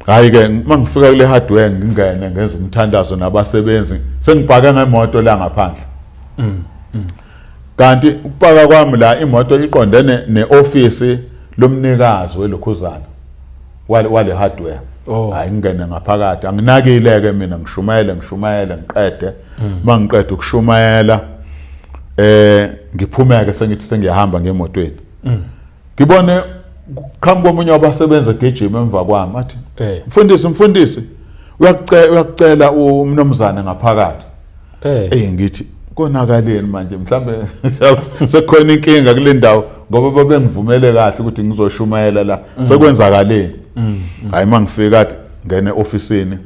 Hayi ke, mangifika kule hardware ngingene ngenza umthandazo nabasebenzi, sengipake ngemoto la ngaphandle. Kanti ukupaka kwami la imoto iqondene neofisi lomnikazi welokhuzana wale hardware. Hayi, ngingene ngaphakathi, anginakile ke mina, ngishumayele, ngishumayele, ngiqede. Mangiqeda ukushumayela, ngiphumeke, sengithi sengiyahamba ngemotweni. Ngibone kuqhamuka omunye wabasebenzi egijima emva kwami, athi, "Mfundisi, mfundisi, uyakucela, uyakucela umnumzane ngaphakathi." Ngithi konakaleni manje, mhlambe sekukhona inkinga kule ndawo, ngoba babengivumele kahle ukuthi ngizoshumayela la, sekwenzakaleni? Hayi, mangifika athi ngene ofisini,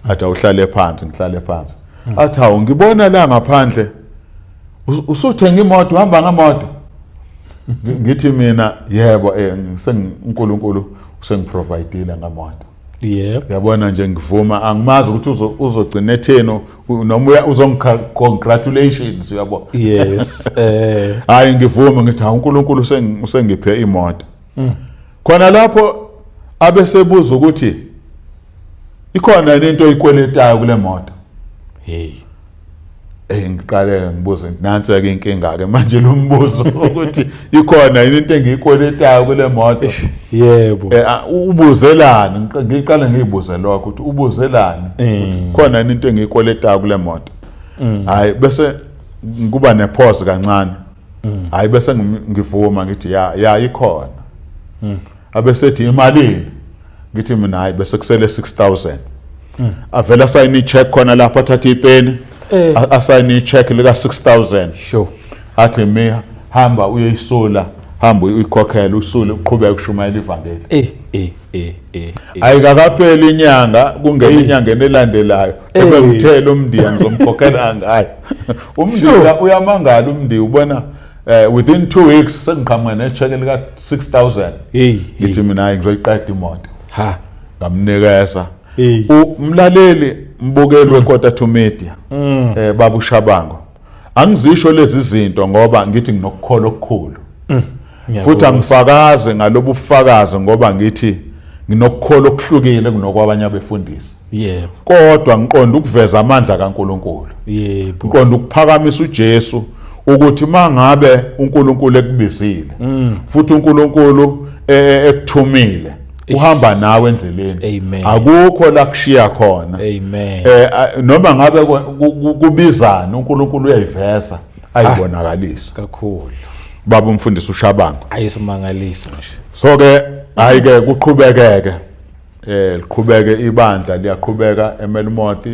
athi, "Awuhlale phansi." Ngihlale phansi. Athi, "Hawu, ngibona la ngaphandle usuthenga imoto, uhamba ngemoto." Ngithi mina, "Yebo, uNkulunkulu usengiprovidile ngemoto." Yabona nje, ngivuma, angimazi ukuthi uzogcina etheni noma uzongi congratulations, uyabo. Hayi, ngivume, ngithi, hawu, uNkulunkulu usengiphe imoto. Khona lapho abesebuza ukuthi ikhona yini into oyikweletayo kule moto. Ngiqale ngibuze, nansi ke inkinga ke manje, lo mbuzo ukuthi ikhona yini into engiyikweletayo kule moto. Ubuzelani? Ngiqale ngiyibuze lokho ukuthi ubuzelani, ukuthi khona yini into engiyikweletayo kule moto. Hayi, bese kuba nepause kancane. Hayi, bese ngivuma, ngithi, Ya, ikhona." Abesethi, "Imalini?" Ngithi mina, hayi, bese kusele 6000. Avela asayine i-check khona lapho, athathe ipeni, asayine i-check lika 6000. Athi, "Mi hamba uyeyisula, hamba uyikhokhele, usule, uqhubeke ukushumayela ivangeli." Ayikakapheli inyanga, kungena inyangeni elandelayo, ebengithela umndiya ngizomkhokhela ngayo. Umndiya uyamangala, umndiya ubona within 2 weeks sengiqhamuka necheck lika 6000. Ngithi mina, hayi, ngizoyiqeda imoto. Ngamnikeza. Umlaleli, mbukeli weKota to Media, baba uShabango, angizisho lezi zinto ngoba ngithi nginokukholwa okukhulu, futhi angifakaze ngalobu bufakazi ngoba ngithi nginokukholwa okuhlukile kunokwabanye abefundisi, kodwa ngiqonda ukuveza amandla kaNkuluNkulu. Ngiqonda ukuphakamisa uJesu, ukuthi mangabe uNkulunkulu ekubizile futhi uNkulunkulu ekuthumile, uhamba nawe endleleni. Amen. Akukho la kushiya khona. Amen. Noma ngabe kubizana, uNkulunkulu uyayiveza, ayibonakalisa. Kakhulu. Baba umfundisi uShabangu. Ayisimangaliso nje. So ke hayi ke kuqhubekeke liqhubeke ibandla, liyaqhubeka eMelmoth,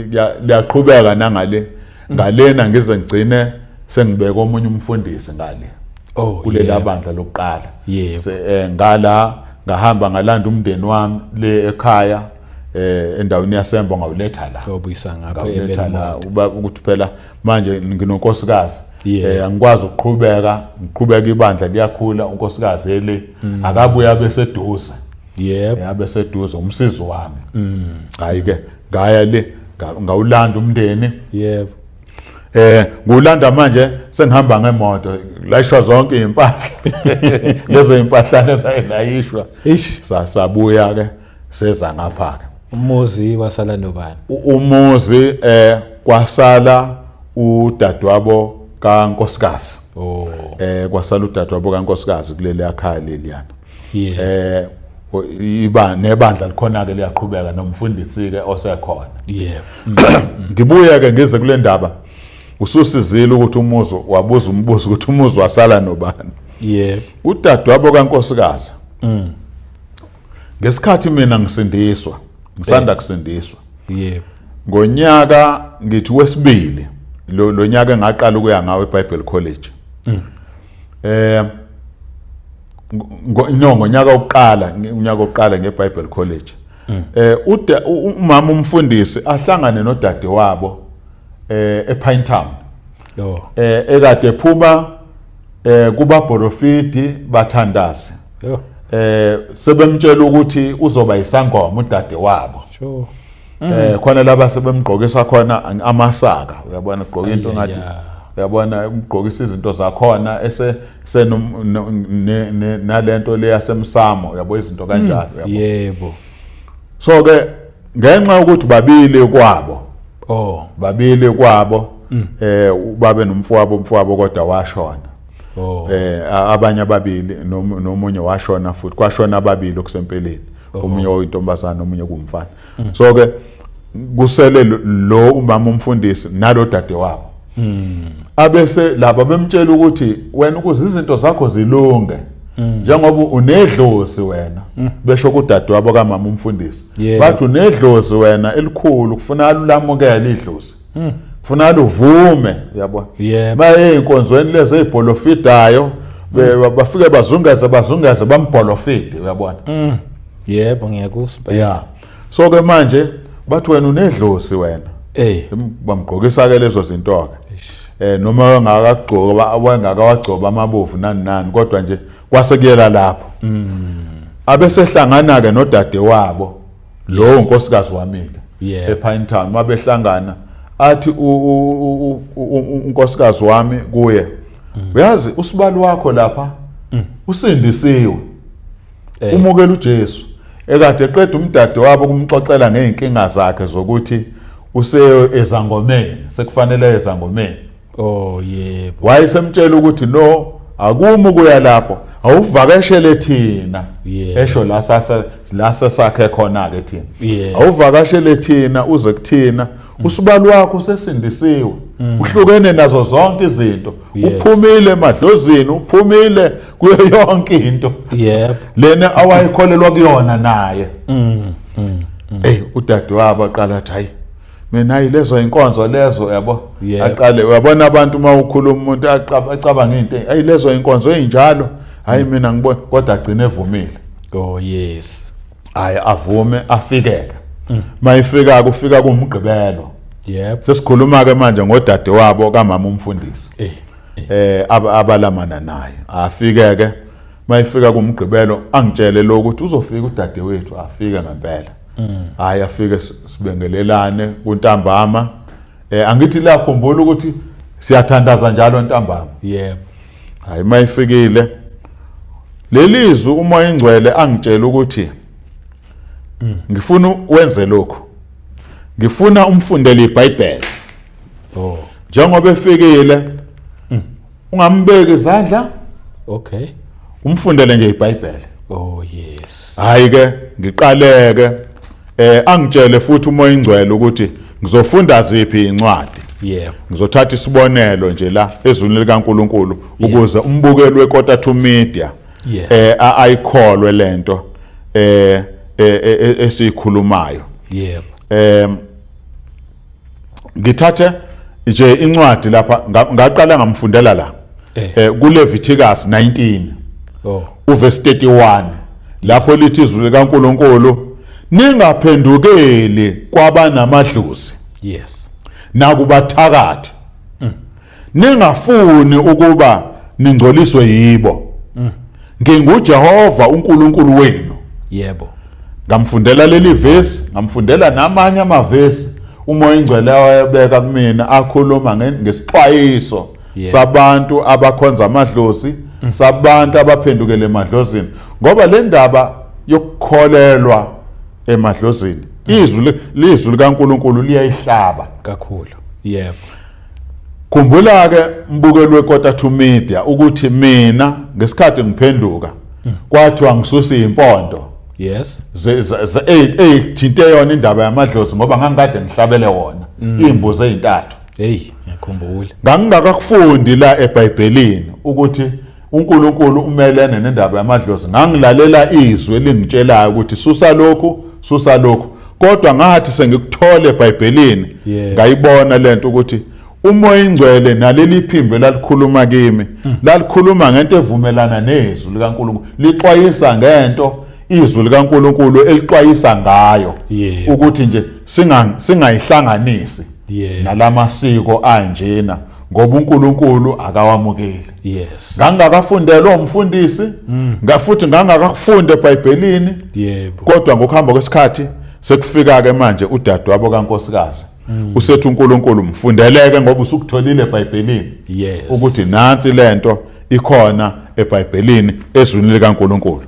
liyaqhubeka nangale ngalena ngize ngigcine sengibeka omunye umfundisi ngale. Oh, kulela yebo. bandla lokuqala. Yebo. Ngala ngahamba ngalanda umndeni wami le ekhaya endaweni yaseMbo, ngawuletha la. Ngawubuyisa ngapha Ngawuletha la eMelmoth. uba ukuthi phela manje nginonkosikazi. Yeah. Angikwazi ukuqhubeka, ngiqhubeka ibandla liyakhula, unkosikazi ele akabuya beseduze. Yebo. Yabe seduze umsizi wami. Hayi ke ngaya le ngawulanda umndeni. Yebo. Ngulanda manje sengihamba ngemoto, layishwa zonke izimpahla. Lezo izimpahla ezayilayishwa. Eish. Sabuya ke seza ngapha ke. Umuzi wasala nobani? Umuzi kwasala udadewabo kaNkosikazi. Oh. Kwasala udadewabo kaNkosikazi kuleli ekhaya leliyana. Yeah. Iba nebandla likhona ke liyaqhubeka nomfundisi ke osekhona. Yeah. Ngibuye ke ngize kule ndaba. Ususizile ukuthi umuzi wabuza umbuzo ukuthi umuzi wasala nobani. Yeah. Udadewabo kaNkosikazi. Ngesikhathi mina ngisindiswa, ngisanda kusindiswa. Yebo. Ngonyaka ngithi wesibili lo nyaka engaqala ukuya ngawo eBible College. No, ngonyaka wokuqala, unyaka wokuqala ngeBible College. Umama umfundisi ahlangane nodade wabo ePinetown. Oh. Ekade ephuma kubaprofiti bathandaze. Yo. Sebemtshela ukuthi uzoba isangoma udade wabo. Sure. Khona laba sebemgqokisa khona amasaka, uyabona ugqoka into ngathi uyabona umgqokisa izinto zakhona ese nalento le yasemsamo, uyabo izinto kanjalo, uyabo. Yebo. So ke ngenxa yokuthi babili kwabo. Oh. Babili kwabo ubabe nomfowabo, umfowabo kodwa washona. Oh. Abanye ababili nomunye washona futhi, kwashona ababili okusempeleni. Omunye oyintombazana omunye kuwumfana. So ke kusele lo umama umfundisi nalo dade wabo. Abese laba bemtshela ukuthi wena ukuze izinto zakho zilunge njengoba unedlozi wena, besho kudade wabo kamama umfundisi. Bathi unedlozi wena elikhulu, kufuna alulamukele idlozi. Kufuna luvume, uyabona. Maye einkonzweni lezo ezibholofidayo bafike bazungeze bambholofide, uyabona. Yebo, ngiyakuzwa. Yeah. So ke manje bathi wena unedlozi wena. Bamgqokisa ke lezo zinto ke. Noma wengakagcoba, wengakawagcoba amabovu nani nani, kodwa nje kwase kuyela lapho. Abesehlangana ke nodade wabo lo unkosikazi wamile ePinetown. Mabehlangana athi unkosikazi wami kuye, uyazi usibali wakho lapha usindisiwe, umukela uJesu. Ekade eqeda umdade wabo kumxoxela ngeenkinga zakhe zokuthi use ezangomeni, sekufanele ezangomeni. Oh yebo. Wayesemtshela ukuthi no, akumi ukuya lapho, awuvakashele thina. Esho la sase la sesakhe khona ke thina. Awuvakashele thina uze kuthina, usibali wakho usesindisiwe. Uhlukene nazo zonke izinto. Uphumile emadlozini, uphumile kuyo yonke into. Yebo. Lena awayekholelwa kuyona naye. Udade wabo aqala athi hayi mina hayi lezo inkonzo lezo, yabo. Aqale uyabona abantu uma ukhuluma umuntu acabanga into, hayi lezo inkonzo ezinjalo, hayi mina ngibona, kodwa agcine evumile. Oh yes. Hayi avume afikeke. Mayifika kufika kumgqibelo. Yebo. Sesikhuluma ke manje ngodade wabo kamama umfundisi. Abalamana naye. Afike ke mayifika kumgqibelo angitshele lokuthi uzofika udade wethu, afike ngempela. Hayi afike sibengelelane kuntambama. Angithi la khumbula ukuthi siyathandaza njalo ntambama. Yebo. Hayi mayifikile lelizwi uMoya Ingcwele angitshela ukuthi ngifuna wenze lokho, ngifuna umfundele iBhayibheli. Oh. Njengoba efikile ungambeki izandla. Okay. Umfundele nje iBhayibheli. Oh yes. Hayi ke ngiqaleke angitshele futhi uMoya Ingcwele ukuthi ngizofunda ziphi incwadi. Yebo. Ngizothatha isibonelo nje la ezwini likaNkuluNkulu ukuze umbukeli weKota to Media ayikholwe lento esiyikhulumayo. Yebo. Ngithathe nje incwadi lapha, ngaqala ngamfundela la kuLeviticus 19 uverse 31, lapho lithi izwi likaNkuluNkulu, ningaphendukeli kwabanamadlozi nakubathakathi, ningafuni ukuba ningcoliswe yibo, nginguJehova uNkulunkulu wenu. Yebo. Ngamfundela leli vesi, ngamfundela namanye amavesi uMoya oNgcwele awayebeka kumina akhuluma ngesixwayiso sabantu abakhonza amadlozi, sabantu abaphendukele emadlozini, ngoba le ndaba yokukholelwa emadlozini, izwi lizwi likaNkuluNkulu liyayihlaba kakhulu. Yebo. Khumbula ke mbukeli weKota to Media ukuthi mina ngesikhathi ngiphenduka kwathiwa ngisusa impondo. Eyithinte yona indaba yamadlozi, ngoba ngangikade ngihlabele wona iy'mbuzi ey'ntathu. Hey, ngiyakhumbula. Ngangingakakufundi la eBhayibhelini ukuthi uNkulunkulu umelene nendaba yamadlozi. Ngangilalela izwi elingitshelayo ukuthi susa lokhu, susa lokhu. Kodwa ngathi sengikuthole eBhayibhelini, ngayibona lento ukuthi uMoya oNgcwele naleli phimbo lalikhuluma kimi, lalikhuluma ngento evumelana nezwi likaNkulunkulu, lixwayisa ngento izwi likaNkulunkulu elixwayisa ngayo, ukuthi nje singayihlanganisi nalamasiko anjena, ngoba uNkulunkulu akawamukeli. Ngangakafundelwa umfundisi, ngafuthi ngangakakufunda eBhayibhelini. Kodwa ngokuhamba kwesikhathi sekufika ke manje udadewabo kankosikazi, usethi uNkulunkulu mfundeleke ngoba usukutholile eBhayibhelini. Ukuthi nansi lento ikhona eBhayibhelini, ezwini likaNkulunkulu.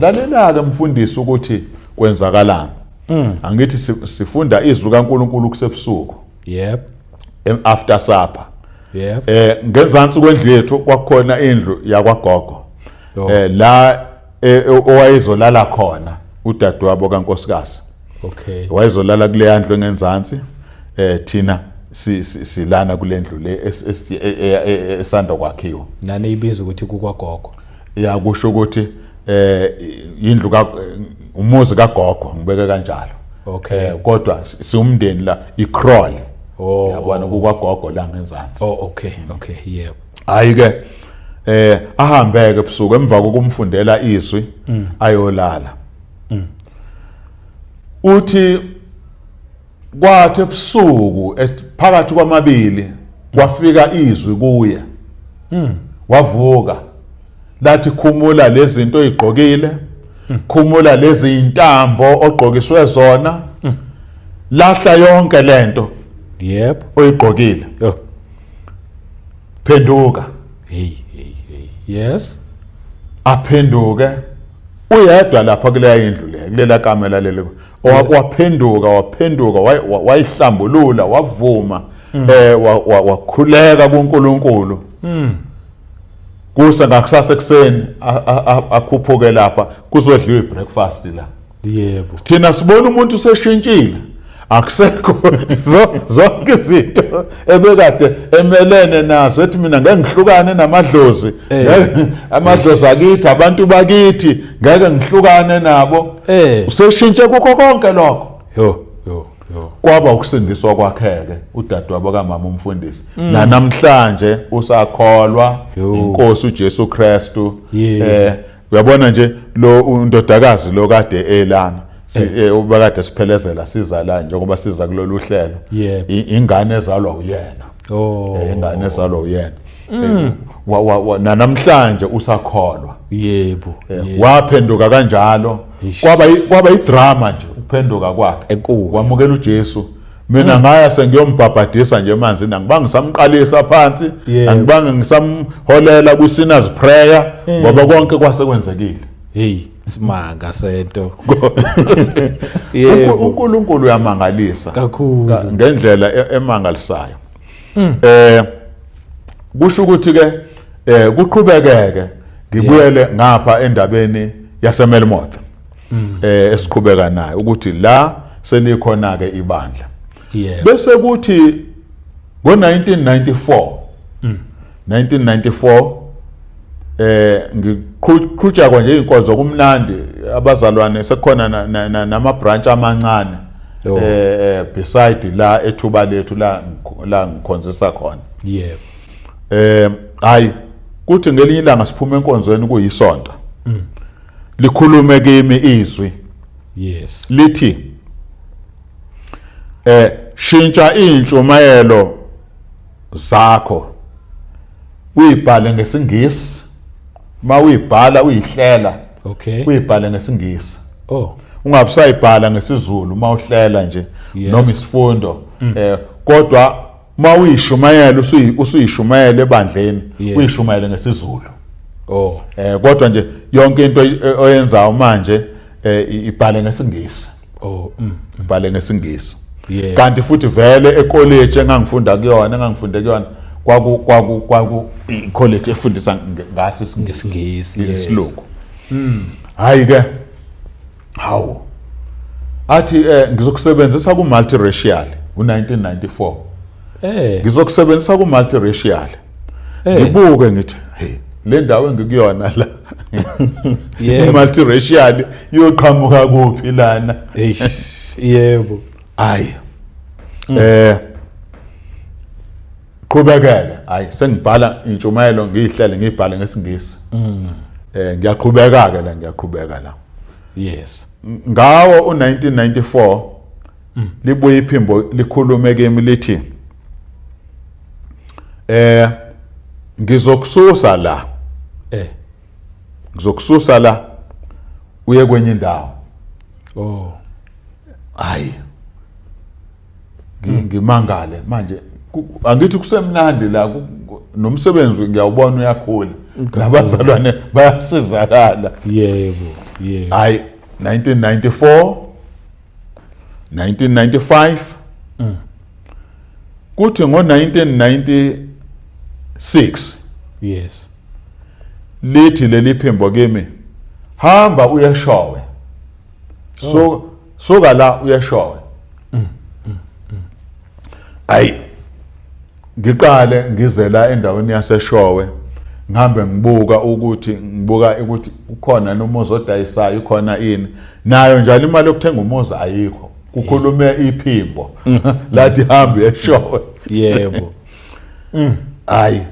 Lalela ke mfundisi ukuthi kwenzakalani. Angithi sifunda izwi kaNkulunkulu kusebusuku. After supper. Ngezansi kwendlu yethu kwakukhona indlu yakwagogo. La owayezolala khona udadewabo kankosikazi. Wayezolala kule ndlu engenzansi, thina silana kule ndlu le esanda kwakhiwa. Nani ibiza ukuthi kukwagogo? Ya, kusho ukuthi indlu ka umuzi kagogo, ngibeke kanjalo. Kodwa siwumndeni la, i-crawl. Yabona, kukwagogo la ngenzansi. Oh, okay. Okay, yebo. Hayi ke, ahambeke ebusuku emva kokumfundela izwi, ayolala. Uthi kwathi ebusuku phakathi kwamabili kwafika izwi kuye. Wavuka, lathi khumula lezi zinto oyigqokile, khumula lezi intambo ogqokiswe zona, lahla yonke lento oyigqokile. Phenduka. Hey, hey, hey. Yes. Aphenduke uyedwa lapha kuleya indlu le, kulela kamela leli. Waphenduka, waphenduka, wayihlambulula, wavuma, wakhuleka kuNkulunkulu. Kusa ngakusasa ekuseni akhuphuke lapha kuzodliwa ibreakfast la. Thina sibona umuntu useshintshile, akusekho zonke izinto ebekade emelene nazo, ethi mina ngeke ngihlukane namadlozi, amadlozi akithi, abantu bakithi, ngeke ngihlukane nabo. Useshintshe kukho konke lokho. Yo, yo, yo. Kwaba ukusindiswa kwakhe-ke udadewabo kamama umfundisi. Nanamhlanje usakholwa inkosi uJesu Kristu. Uyabona nje lo undodakazi lo kade elana, ubakade siphelezela siza la njengoba siza kulolu hlelo. Ingane ezalwa uyena. Ingane ezalwa uyena. Nanamhlanje usakholwa. Waphenduka kanjalo. Kwaba idrama nje ukuphenduka kwakhe. Enkulu. Wamukela uJesu. Mina ngaya sengiyombhabhadisa nje emanzini, angibange ngisamqalisa phansi, angibange ngisamholela kwi-sinner's prayer, ngoba konke kwase kwenzekile. Hey, simanga sento. uNkulunkulu uyamangalisa kakhulu ngendlela emangalisayo. Kusho ukuthi ke kuqhubekeke, ngibuyele ngapha endabeni yaseMelmoth. Esiqhubeka nayo ukuthi la selikhona ke ibandla. Bese kuthi Ngo-1994, 1994 ngiqhutshwa nje inkonzo kumnandi, abazalwane sekukhona nama branch amancane beside la ethuba lethu la ngikhonzisa khona. Hayi, kuthi ngelinye ilanga siphuma enkonzweni kuyisonto, likhulume kimi izwi, lithi shintsha intshumayelo zakho, uyibhale ngesiNgisi. Mawuyibhala, uyihlela, uyibhale ngesiNgisi, ungabe usayibhala ngesiZulu uma uhlela nje noma isifundo, kodwa uma uyishumayela, usuyishumayela ebandleni, uyishumayele ngesiZulu. Kodwa nje yonke into oyenzayo manje ibhale ngesiNgisi. Ibhale ngesiNgisi. Kanti futhi vele ecollege engangifunda kuyona, engangifunde kuyona, kwaku i-college efundisa ngaso isiNgisi. NgesiNgisi, yes. Isilungu. Hayi ke, hawu, athi ngizokusebenzisa ku multiracial u1994. Ngizokusebenzisa ku multiracial. Ngibuke ngithi, hey, le ndawo engikuyona la, i-multiracial iyoqhamuka kuphi lana? Eish, yebo. Hayi, qhubekele, hayi, sengibhala intshumayelo, ngiyihlele, ngiyibhale ngesiNgisi. Ngiyaqhubeka ke la, ngiyaqhubeka la. Ngawo u1994 libuye iphimbo likhulume kimi, lithi ngizokususa la, ngizokususa la uye kwenye indawo. Hayi, ngimangale manje, angithi kusemnandi la, nomsebenzi ngiyawubona uyakhula, nabazalwane bayasizakala. yebo yebo Hayi, 1994, 1995, kuthi ngo-1996 lithi leli phimbo kimi, hamba uyeshowe, so suka la uyeshowe. Ayi, ngiqale ngize la endaweni yaseShowe, ngihambe ngibuka ukuthi ukhona nomuzi odayisayo, ikhona ini nayo njalo, imali yokuthenga umuzi ayikho. Kukhulume iphimbo lathi hamba uyeshowe. Hayi,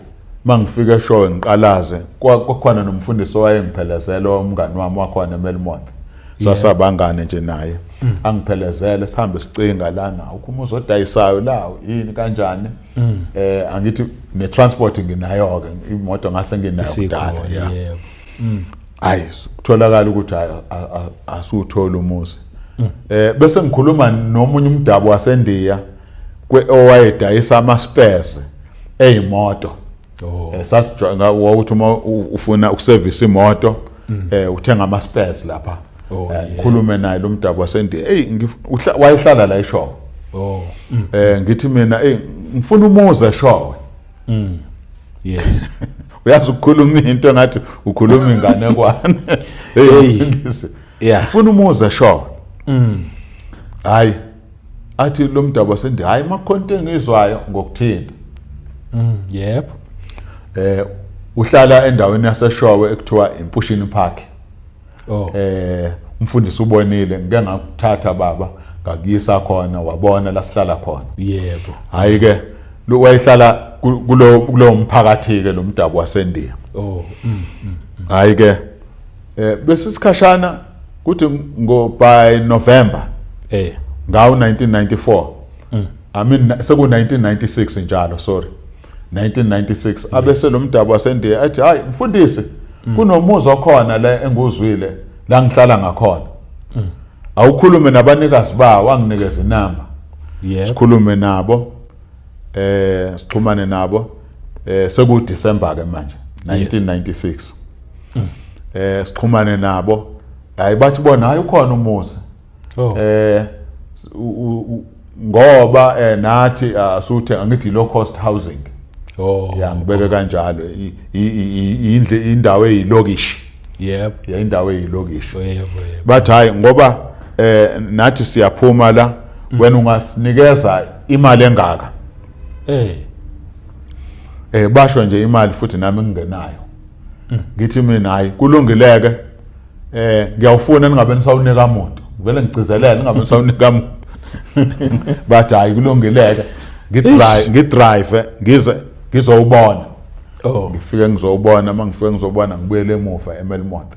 mangifika eShowe ngiqalaze, kwakhona nomfundisi owayengiphelezela, umngani wami wakhona eMelmoth, sasabangane nje naye, angiphelezele sihambe sicinga lana, ukho umuzi odayisayo la, yini kanjani. Angithi ne-transport nginayo ke, imoto ngase nginayo kudala. Isikhona. Yeah. Hayi, kutholakala ukuthi hayi, asuwuthola umuzi. Bese ngikhuluma nomunye umdabu waseNdiya owayedayisa ama spares eyimoto. Sasijwayele ukuthi uma ufuna ukuservice imoto, uthenga ama spares lapha. Ngikhulume naye lo mdabu waseNdiya, hey, wayehlala la eShowe. Ngithi mina, hey, ngifuna umuzi eShowe. Uyazi ukukhuluma into engathi ukhuluma inganekwane. Hey, Hey. mfundisi, ngifuna umuzi eshowe. Hayi, athi lo mdabu waseNdiya, hayi, makhonto engizwayo ngokuthinta. Uhlala endaweni yaseShowe ekuthiwa iMpushini Park. Umfundisi ubonile, ngike ngakuthatha baba ngakuyisa khona, wabona la sihlala khona. Hayi ke, lo wayehlala kulo mphakathi ke lo mdabu waseNdiya. Hayi ke, bese sikhashana kuthi ngo by November ngawo 1994, I mean seku 1996 njalo, sorry, 1996, abese lo mdabu waseNdiya athi, hayi mfundisi, kunomuzi okhona la enguzwile la ngihlala ngakhona, awukhulume nabanikazi bawo, anginikeze inamba. Sikhulume nabo, sixhumane nabo, seku December ke manje 1996. Sixhumane nabo, hayi, bathi bona, hayi, ukhona umuzi. Ngoba nathi asuthe, angithi low cost housing. Ya, ngibeke kanjalo, indle, indawo eyilokishi. Ya, indawo eyilokishi. Yebo yebo Bathi hayi, ngoba nathi siyaphuma la, wena ungasinikeza imali engaka. Basho nje imali futhi nami ngingenayo. Ngithi mina hayi, kulungileke, ngiyawufuna, ningabe nisawunika muntu. Ngivele ngigcizelele, ningabe nisawunika muntu. Bathi hayi, kulungileke, ngidrive, ngidrive ngize ngizowubona. Ngifike ngizowubona, uma ngifike ngizobona, ngibuyele emuva eMelmoth.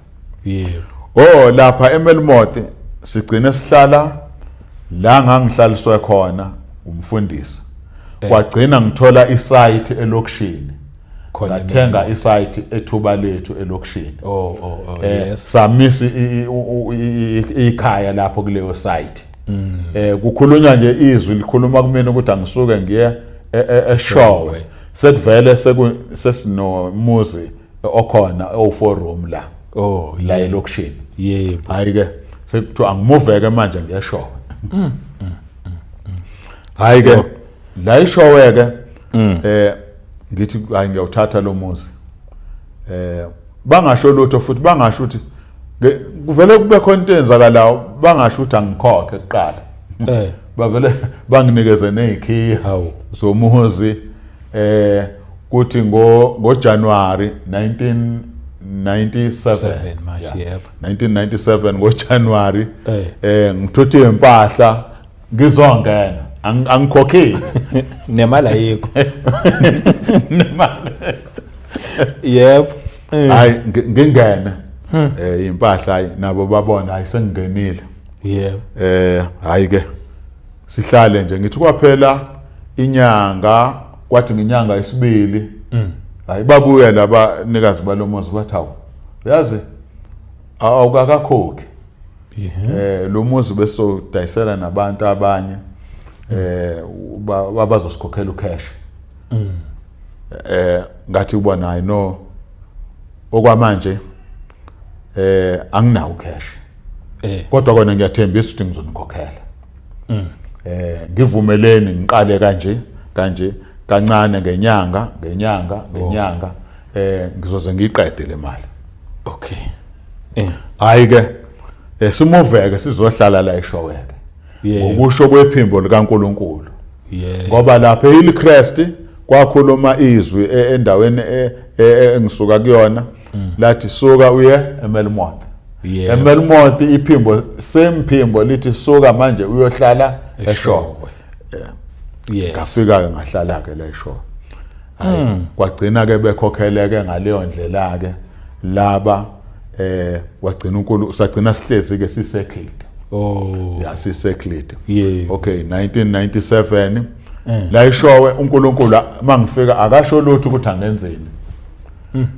Oh, lapha eMelmoth sigcine sihlala la ngangihlaliswe khona umfundisi. Kwagcina ngithola isite elokishini. Khona. Ngathenga isite ethuba lethu elokishini. Oh. Samisa ikhaya lapho kuleyo site. Kukhulunywa nje, izwi likhuluma kumina ukuthi angisuke ngiye eShowe. Eshowe. Sekuvele sesinomuzi okhona owu4 room la la elokishini. Hayi ke, sekuthiwa angimuveke manje ngiyeShowe. Hayi ke, la iShowe ke, ngithi hayi, ngiyawuthatha lo muzi. Bangasho lutho futhi, bangasho ukuthi kuvele kube khona into eyenzakalayo, bangasho ukuthi angikhokhe kuqala. Bavele banginikeze nezikhiya zomuzi. Kuthi ngo January 1997. 7 March. Yeah. 1997 ngoJanuary. Ngithuthe impahla ngizongena. Angikhokhile. Nemali ayikho. Nemali. Yebo. Hayi, ngingene impahla, hayi, nabo babona, hayi, sengingenile. Hayi ke, sihlale nje, ngithi kwaphela inyanga, kwathi ngenyanga yesibili, hayi, babuya labanikazi balomuzi, bathi hawu, uyazi, awukakakhokhi. Lo muzi besodayisela nabantu abanye abazosikhokhela ucash. Ngathi ubona, hayi no, okwamanje anginawo cash, kodwa kona ngiyathembisa ukuthi ngizonikhokhela. Ngivumeleni ngiqale kanje kanje kancane ngenyanga, ngenyanga, ngenyanga, ngizoze ngiyiqede le mali. Hayi ke, simuveke sizohlala la eShoweke ngokusho kwephimbo likaNkuluNkulu, ngoba lapha eHillcrest kwakhuluma izwi endaweni engisuka kuyona, lathi suka uye eMelmoth. EMelmoth iphimbo, same phimbo, lithi suka manje uyohlala eShowe. Eshowe. Ngafika ke, ngahlala ke la eShowe. Hayi, kwagcina ke bekhokheleke ngaleyo ndlela ke laba. Kwagcina uNkulu, sagcina sihlezi ke sisettled. Ya, sisettled. Okay, 1997 la iShowe, uNkulunkulu mangifika akasho lutho ukuthi angenzeni.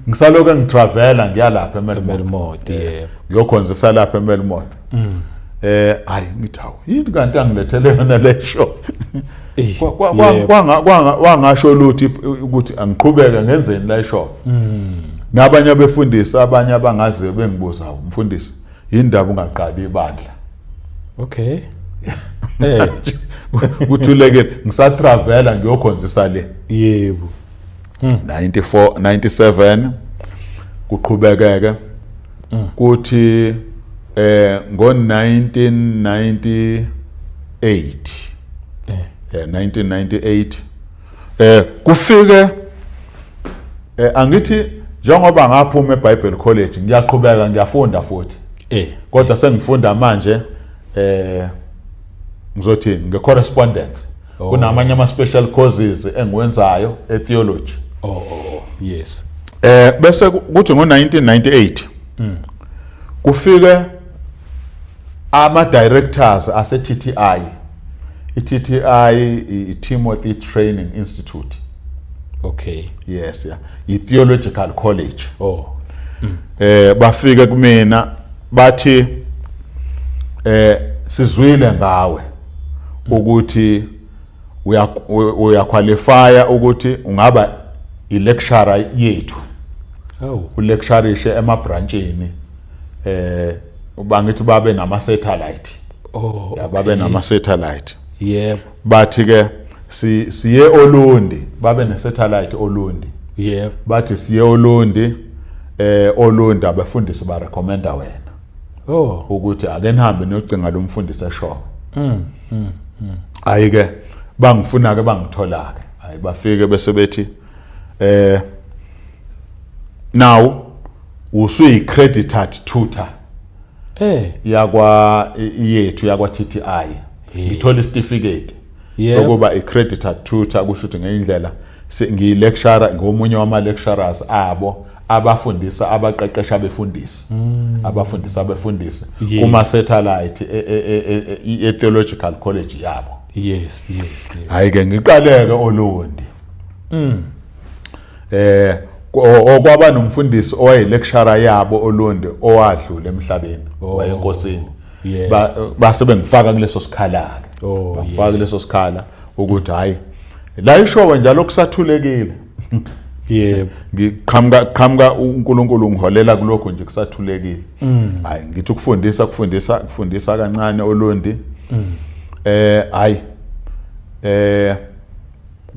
Ngisaloke ngitravela ngiyalapha eMelmoth. Melmoth, yebo. Ngiyokhonzisa lapha eMelmoth. Hayi, ngithi hawu, yini kanti angilethele yona le show? Wangasho lutho ukuthi angiqhubeke ngenzeni la ishow. Nabanye abefundisi, abanye abangaziyo, bengibuza, "Hawu, mfundisi, yindaba ungaqali ibandla?" Kuthulekile, ngisatravela ngiyokhonzisa le. 94, 97 kuqhubekeke, kuthi ngo 1998, 1998 kufike, angithi njengoba ngaphuma eBible College, ngiyaqhubeka ngiyafunda futhi, kodwa sengifunda manje, ngizothini, nge-correspondence. Kunamanye ama special courses engiwenzayo etheology. Oh, yes. Bese kuthi ngo1998 kufike ama directors ase TTI. I-TTI, i-Timothy Training Institute. Yes, yeah, i-Theological College. Bafike kumina bathi, sizwile ngawe ukuthi uyaqualifya ukuthi ungaba i-lecturer yethu, ulecturishe emabranchini, bangithi babe nama satellite. Ya, babe nama satellite. Bathi ke siye Olundi, babe ne satellite Olundi. Bathi siye Olundi, Olundi abafundisi ba recommenda wena ukuthi ake nihambe niyocinga lo mfundisi eShowe. Hayi ke, bangifuna ke, bangithola ke. Hayi, bafike bese bethi now usuyi-credited tutor yakwa yethu yakwa TTI. Ngithola isitifiketi sokuba i-credited tutor, kusho ukuthi ngendlela ngiyi-lecturer, ngomunye wama-lecturers abo abafundisa, abaqeqesha abefundisi, abafundisa abefundisi kuma-satellite e-theological college yabo. Hayi ke, ngiqaleke Olundi, okwaba nomfundisi owayi-lecturer yabo Olundi owadlula emhlabeni, wayenkosini. Base bengifaka kuleso sikhala ke, bangifaka kuleso sikhala ukuthi hayi, la ishowe njalo kusathulekile. Ngiqhamuka qhamuka, uNkulunkulu ngiholela kulokho nje, kusathulekile. Hayi, ngithi ukufundisa, kufundisa, kufundisa kancane Olundi. Hayi,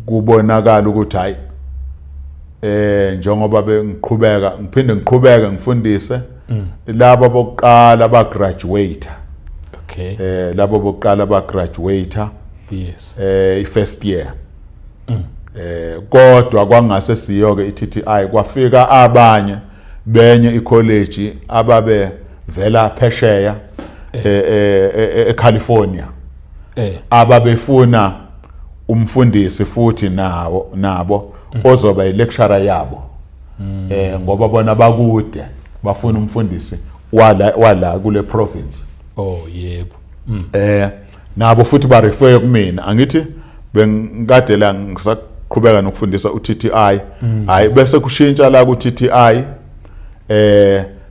kubonakala ukuthi hayi, njengoba bengiqhubeka, ngiphinde ngiqhubeke ngifundise laba bokuqala ba graduate, labo bokuqala ba graduate, i-first year. Kodwa kwangase siyo ke i-TTI, kwafika abanye benye i-college ababe vela phesheya eCalifornia, ababefuna umfundisi futhi nawo nabo ozoba i-lecturer yabo, ngoba bona bakude, bafuna umfundisi wala kule province. Oh yebo. Nabo futhi ba refer kumina. Angithi bengikade la ngisaqhubeka nokufundisa uTTI. Hayi, bese kushintsha la ku TTI,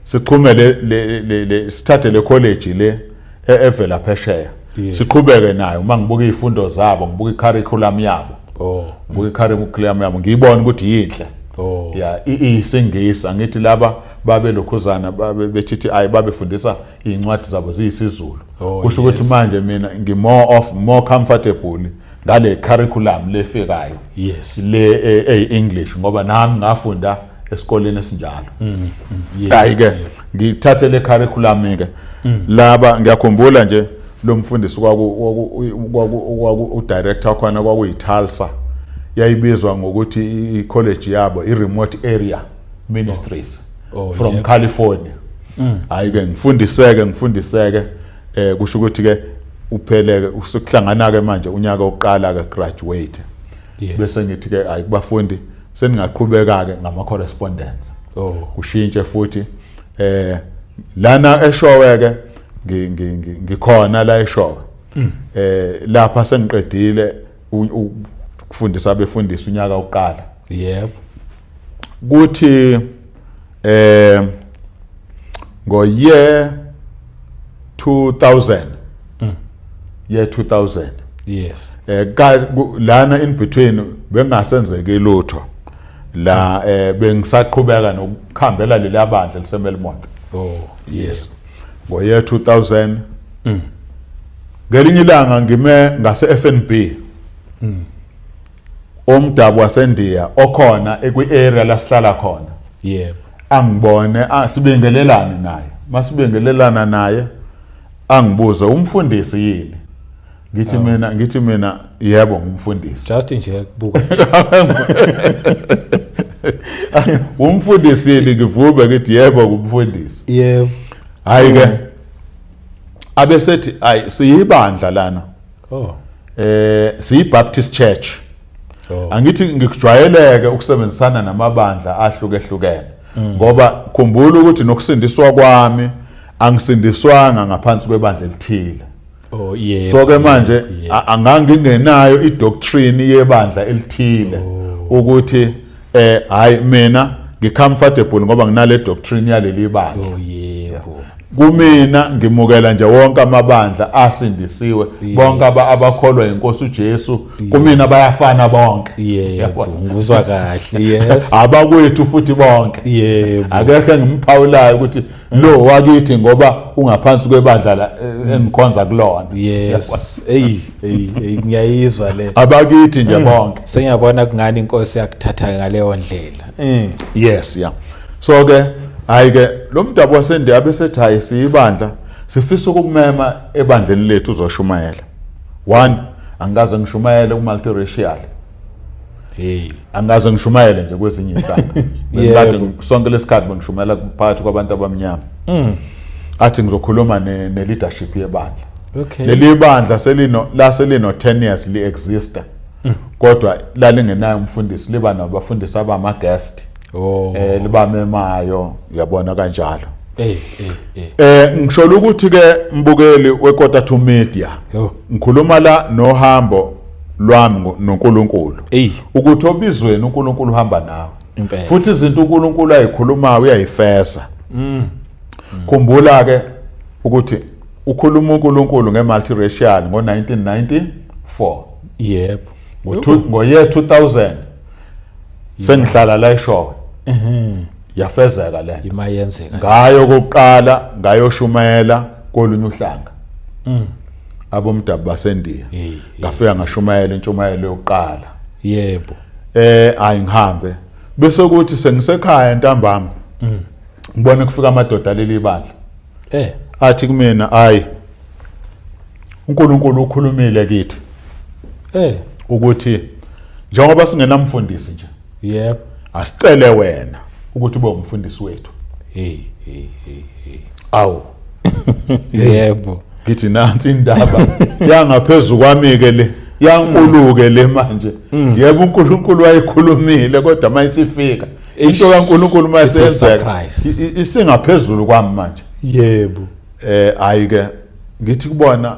sixhume le sithathe le college le evela phesheya, siqhubeke nayo. Uma ngibuka izifundo zabo, ngibuka i-curriculum yabo, ngibuka i-curriculum yabo, ngiyibona ukuthi yinhle. Ya, iyisingisi. Angithi laba babe lokhuzana babe be-TTI babefundisa iy'ncwadi zabo ziyisiZulu. Kusho ukuthi manje mina ngi-more of more comfortable ngale curriculum lefikayo, le eyi-English, ngoba nami ngafunda esikoleni esinjalo. Hayi ke, ngithathe le curriculum ke. Laba, ngiyakhumbula nje lo mfundisi kwaku u-director khona kwakuyi-Tulsa, yayibizwa ngokuthi i-college yabo i-remote area ministries from California. Hayi ke, ngifundiseke, ngifundiseke, kusho ukuthi ke upheleke, usekuhlangana ke manje unyaka oqala ke graduate. Bese ngithi ke hayi kubafundi, seningaqhubeka ke ngama correspondence. Kushintshe futhi lana eshowe ke, ngikhona la eshowe, lapha sengiqedile ukufundisa abefundisi unyaka oqala. Kuthi ngo year 2000, year 2000, lana in between bengasenzeki lutho la, bengisaqhubeka nokukhambela leli bandla liseMelmoth. Yes, ngo year 2000, ngelinye ilanga ngime ngase FNB, omdabu waseNdiya okhona ekwi-area la sihlala khona angibone, sibingelelane naye. Masibingelelana naye, angibuze, "Umfundisi yini?" Ngithi mina, ngithi mina, "Yebo, ngumfundisi." Just nje kubuka. "Umfundisi yini?" Ngivume, ngithi, "Yebo, ngumfundisi." Hayi ke, abesethi, "Ayi, siyibandla lana, siyi-Baptist Church." Angithi ngikujwayeleke ukusebenzisana namabandla ahlukehlukene, ngoba khumbula ukuthi nokusindiswa kwami angisindiswanga ngaphansi kwebandla elithile. So ke manje angangingenayo i-doctrine yebandla elithile ukuthi hayi, mina ngi-comfortable ngoba nginale doctrine yaleli bandla. Kumina ngimukela nje wonke amabandla asindisiwe, bonke abakholwa inkosi uJesu, kumina bayafana bonke. Yebo, ngizwa kahle, yes. Abakwethu futhi bonke. Akekho engimphawulayo ukuthi lo wakithi ngoba ungaphansi kwebandla la engikhonza kulona. Yes, hey hey hey, ngiyayizwa le. Abakithi nje bonke. Sengiyabona kungani inkosi yakuthatha ngaleyo ndlela. Yes, yeah. So ke hayi ke, lo mdabu wasendiya besethi, "Hayi, siyibandla, sifisa ukukumema ebandleni lethu uzoshumayela." One, angikaze ngishumayele ku multiracial. Hey. Angaze ngishumayele nje kwezinye inhlanga. Bengikade sonke lesikhathi bengishumayela phakathi kwabantu abamnyama. Athi ngizokhuluma ne leadership yebandla. Okay. Leli bandla selino laselino 10 years li exista. Kodwa lalingenayo umfundisi, liba nabafundisi abama guest. Oh. Libamemayo, uyabona kanjalo. Hey, hey, hey. Ngisho ukuthi ke mbukeli weKota to Media. Yo. Ngikhuluma la nohambo lwami noNkulunkulu. Hey. Ukuthi obizweni uNkulunkulu uhamba nawe. Impela. Futhi izinto uNkulunkulu ayikhulumayo uyayifeza. Khumbula ke ukuthi ukhuluma uNkulunkulu ngemultiracial ngo1994. Yebo. Ngo year 2000 sengihlala la eShowe. Yafezeka le. Imayenzeka. Ngayo kokuqala ngayoshumayela kolunye uhlanga. Abomdabu baseNdiya. Hey. Ngafika ngashumayela intshumayelo yokuqala. Yebo. Hayi ngihambe. Bese kuthi sengisekhaya ntambama. Ngibone kufika amadoda leli bandla. Athi kumina, hayi, uNkulunkulu ukhulumile kithi ukuthi njengoba singenamfundisi nje, Yebo. asicele wena ukuthi ube umfundisi wethu. Hey, hey, hey, hey. Awu. Yebo. Ngithi nansi indaba yangaphezulu kwami ke le, yankuluke le manje. Yebo, uNkulunkulu wayekhulumile, kodwa mayisifika into kaNkulunkulu mayisenzeka Surprise. isingaphezulu kwami manje. Yebo. Hayi ke ngithi kubona,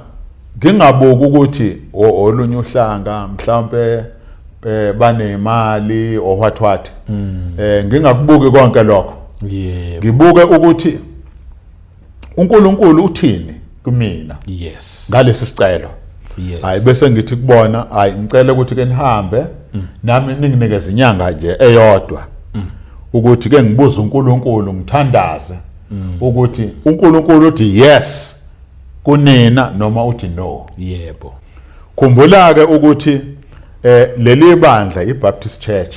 ngingabuki ukuthi olunye uhlanga mhlawumbe banemali or what what, ngingakubuki konke lokho. Ngibuke ukuthi uNkulunkulu uthini kumina ngalesi sicelo. Hayi, bese ngithi kubona, hayi, ngicela ukuthi ke nihambe nami ninginikeze inyanga nje eyodwa ukuthi ke ngibuze uNkulunkulu, ngithandaze ukuthi uNkulunkulu uthi yes kunina noma uthi no. Khumbula ke ukuthi leli bandla iBaptist Church,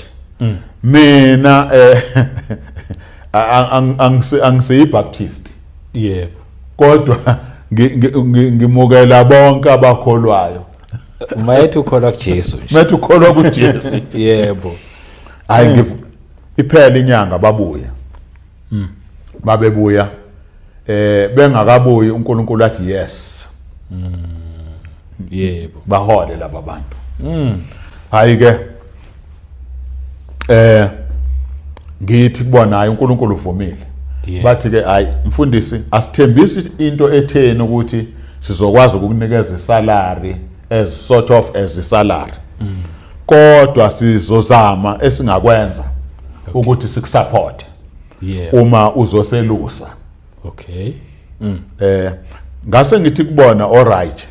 mina angisiyi Baptist. Kodwa ngimukela bonke abakholwayo. Mayethi ukholwa kuJesu nje. Mayethi ukholwa kuJesu. Hayi, iphela inyanga, babuya. Babebuya, bengakabuyi uNkulunkulu athi yes. Bahole laba bantu. Hayi ke, ngithi kubona, hayi, uNkulunkulu uvumile. Bathi ke, hayi mfundisi, asithembisi into etheni ukuthi sizokwazi ukukunikeza isalary as sort of as isalary, kodwa sizozama esingakwenza ukuthi sikusupport uma uzoselusa. Ngase ngithi kubona, alright,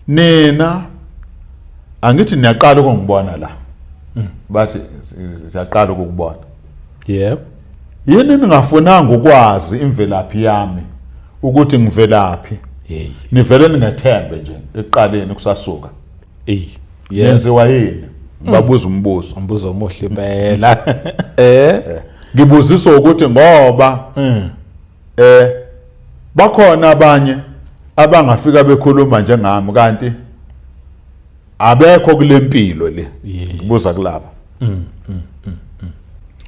nina angithi niyaqala ukungibona la? Bathi siyaqala ukukubona. Yini ningafunanga ukwazi imvelaphi yami, ukuthi ngivelaphi? Hey. Nivele ningethembe nje ekuqaleni kusasuka. Hey. Yes. Yenziwa yini? Ngibabuza umbuzo. Umbuzo omuhle impela. Ngibuziswa ukuthi ngoba bakhona abanye abangafika bekhuluma njengami kanti abekho kule mpilo le. Ngibuza kulaba,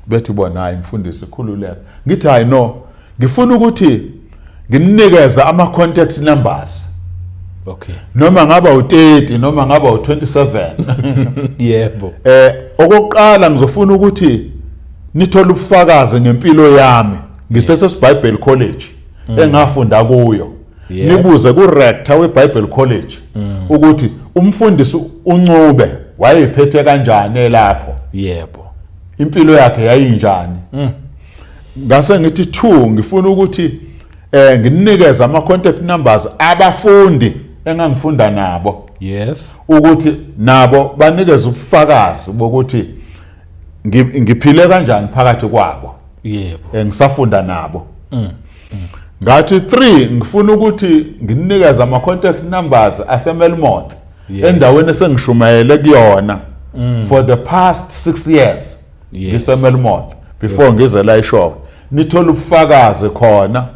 bethi bona, hayi mfundisi, khululeka. Ngithi, hayi no, ngifuna ukuthi nginikeze ama contact numbers, noma ngaba u30 noma ngaba u27. Okokuqala ngizofuna ukuthi nithole ubufakazi ngempilo yami ngisese Bible College engafunda kuyo. Nibuze ku rector we Bible College ukuthi umfundisi uNcube wayephethe kanjani lapho, impilo yakhe yayinjani. Ngase ngithi two, ngifuna ukuthi nginikeze ama contact numbers abafundi engangifunda nabo ukuthi nabo banikeze ubufakazi bokuthi ngiphile kanjani phakathi kwabo ngisafunda nabo. Ngathi 3, ngifuna ukuthi nginikeze ama contact numbers aseMelmoth, endaweni esengishumayele kuyona for the past 6 years ngiseMelmoth before ngize la eShowe, nithola ubufakazi khona.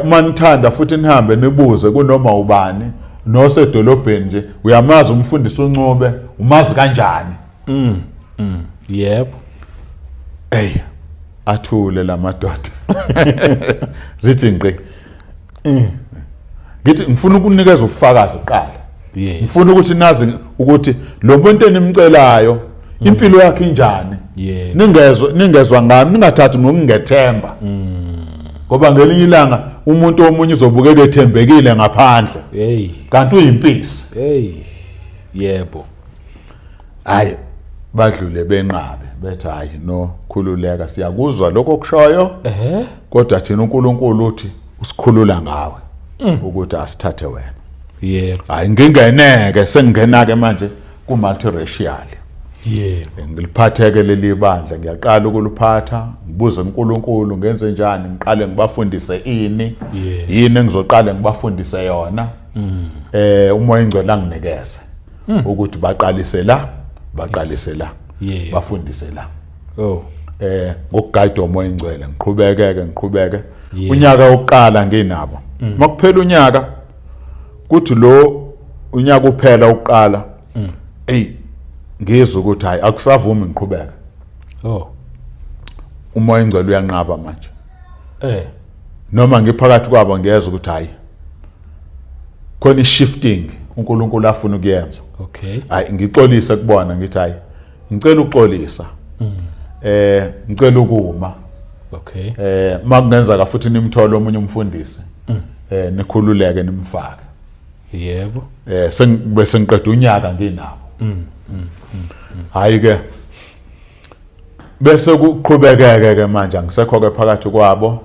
Uma nithanda futhi nihambe nibuze kunoma ubani nosedolobheni nje, uyamazi umfundisi uNcube, umazi kanjani? Yebo. Ey, athule lamadoda. Zithi ngqi. Ngithi ngifuna ukunikeza ubufakazi kuqala. Yes. Ngifuna ukuthi nazi ukuthi lo muntu enimcelayo impilo yakhe injani. Yebo. Ningezwa ngami, ningathathi ngokungethemba. Ngoba ngelinye ilanga umuntu omunye uzobukeka ethembekile ngaphandle. Hey. Kanti uyimpisi. Hey. Yebo. Hayi, badlule benqabe bethi hayi no, khululeka, siyakuzwa lokho okushoyo. Ehhe. Kodwa thina uNkulunkulu uthi usikhulula ngawe ukuthi asithathe wena. Yebo. Hayi, ngingeneke, sengingena ke manje ku multiracial. Yebo. Ngiliphatheke leli bandla, ngiyaqala ukuliphatha, ngibuze uNkulunkulu ngenze njani, ngiqale ngibafundise ini, yini engizoqale ngibafundise yona. Umoya ingcwele anginikeze ukuthi baqalise la, baqalise la, bafundise la. Oh. Ngokugayidwa umoya ingcwele ngiqhubekeke ngiqhubeke. Unyaka wokuqala nginabo. Makuphela unyaka, kuthi lo unyaka uphela uqala, ey, ngizwe ukuthi hayi, akusavumi ngiqhubeke. Oh. Umoya ingcwele uyanqaba manje. Noma ngiphakathi kwabo ngiyezwa ukuthi hayi, khona i-shifting uNkulunkulu afuna ukuyenza. Okay. Hayi, ngixolise kubona, ngithi hayi, ngicela ukuxolisa. Ngicela ukuma. Okay. Makungenzeka futhi nimthole omunye umfundisi, nikhululeke nimfake. Yebo. Sengibe sengiqeda unyaka nginabo. Hayi ke, bese kuqhubekeke ke manje, angisekho ke phakathi kwabo.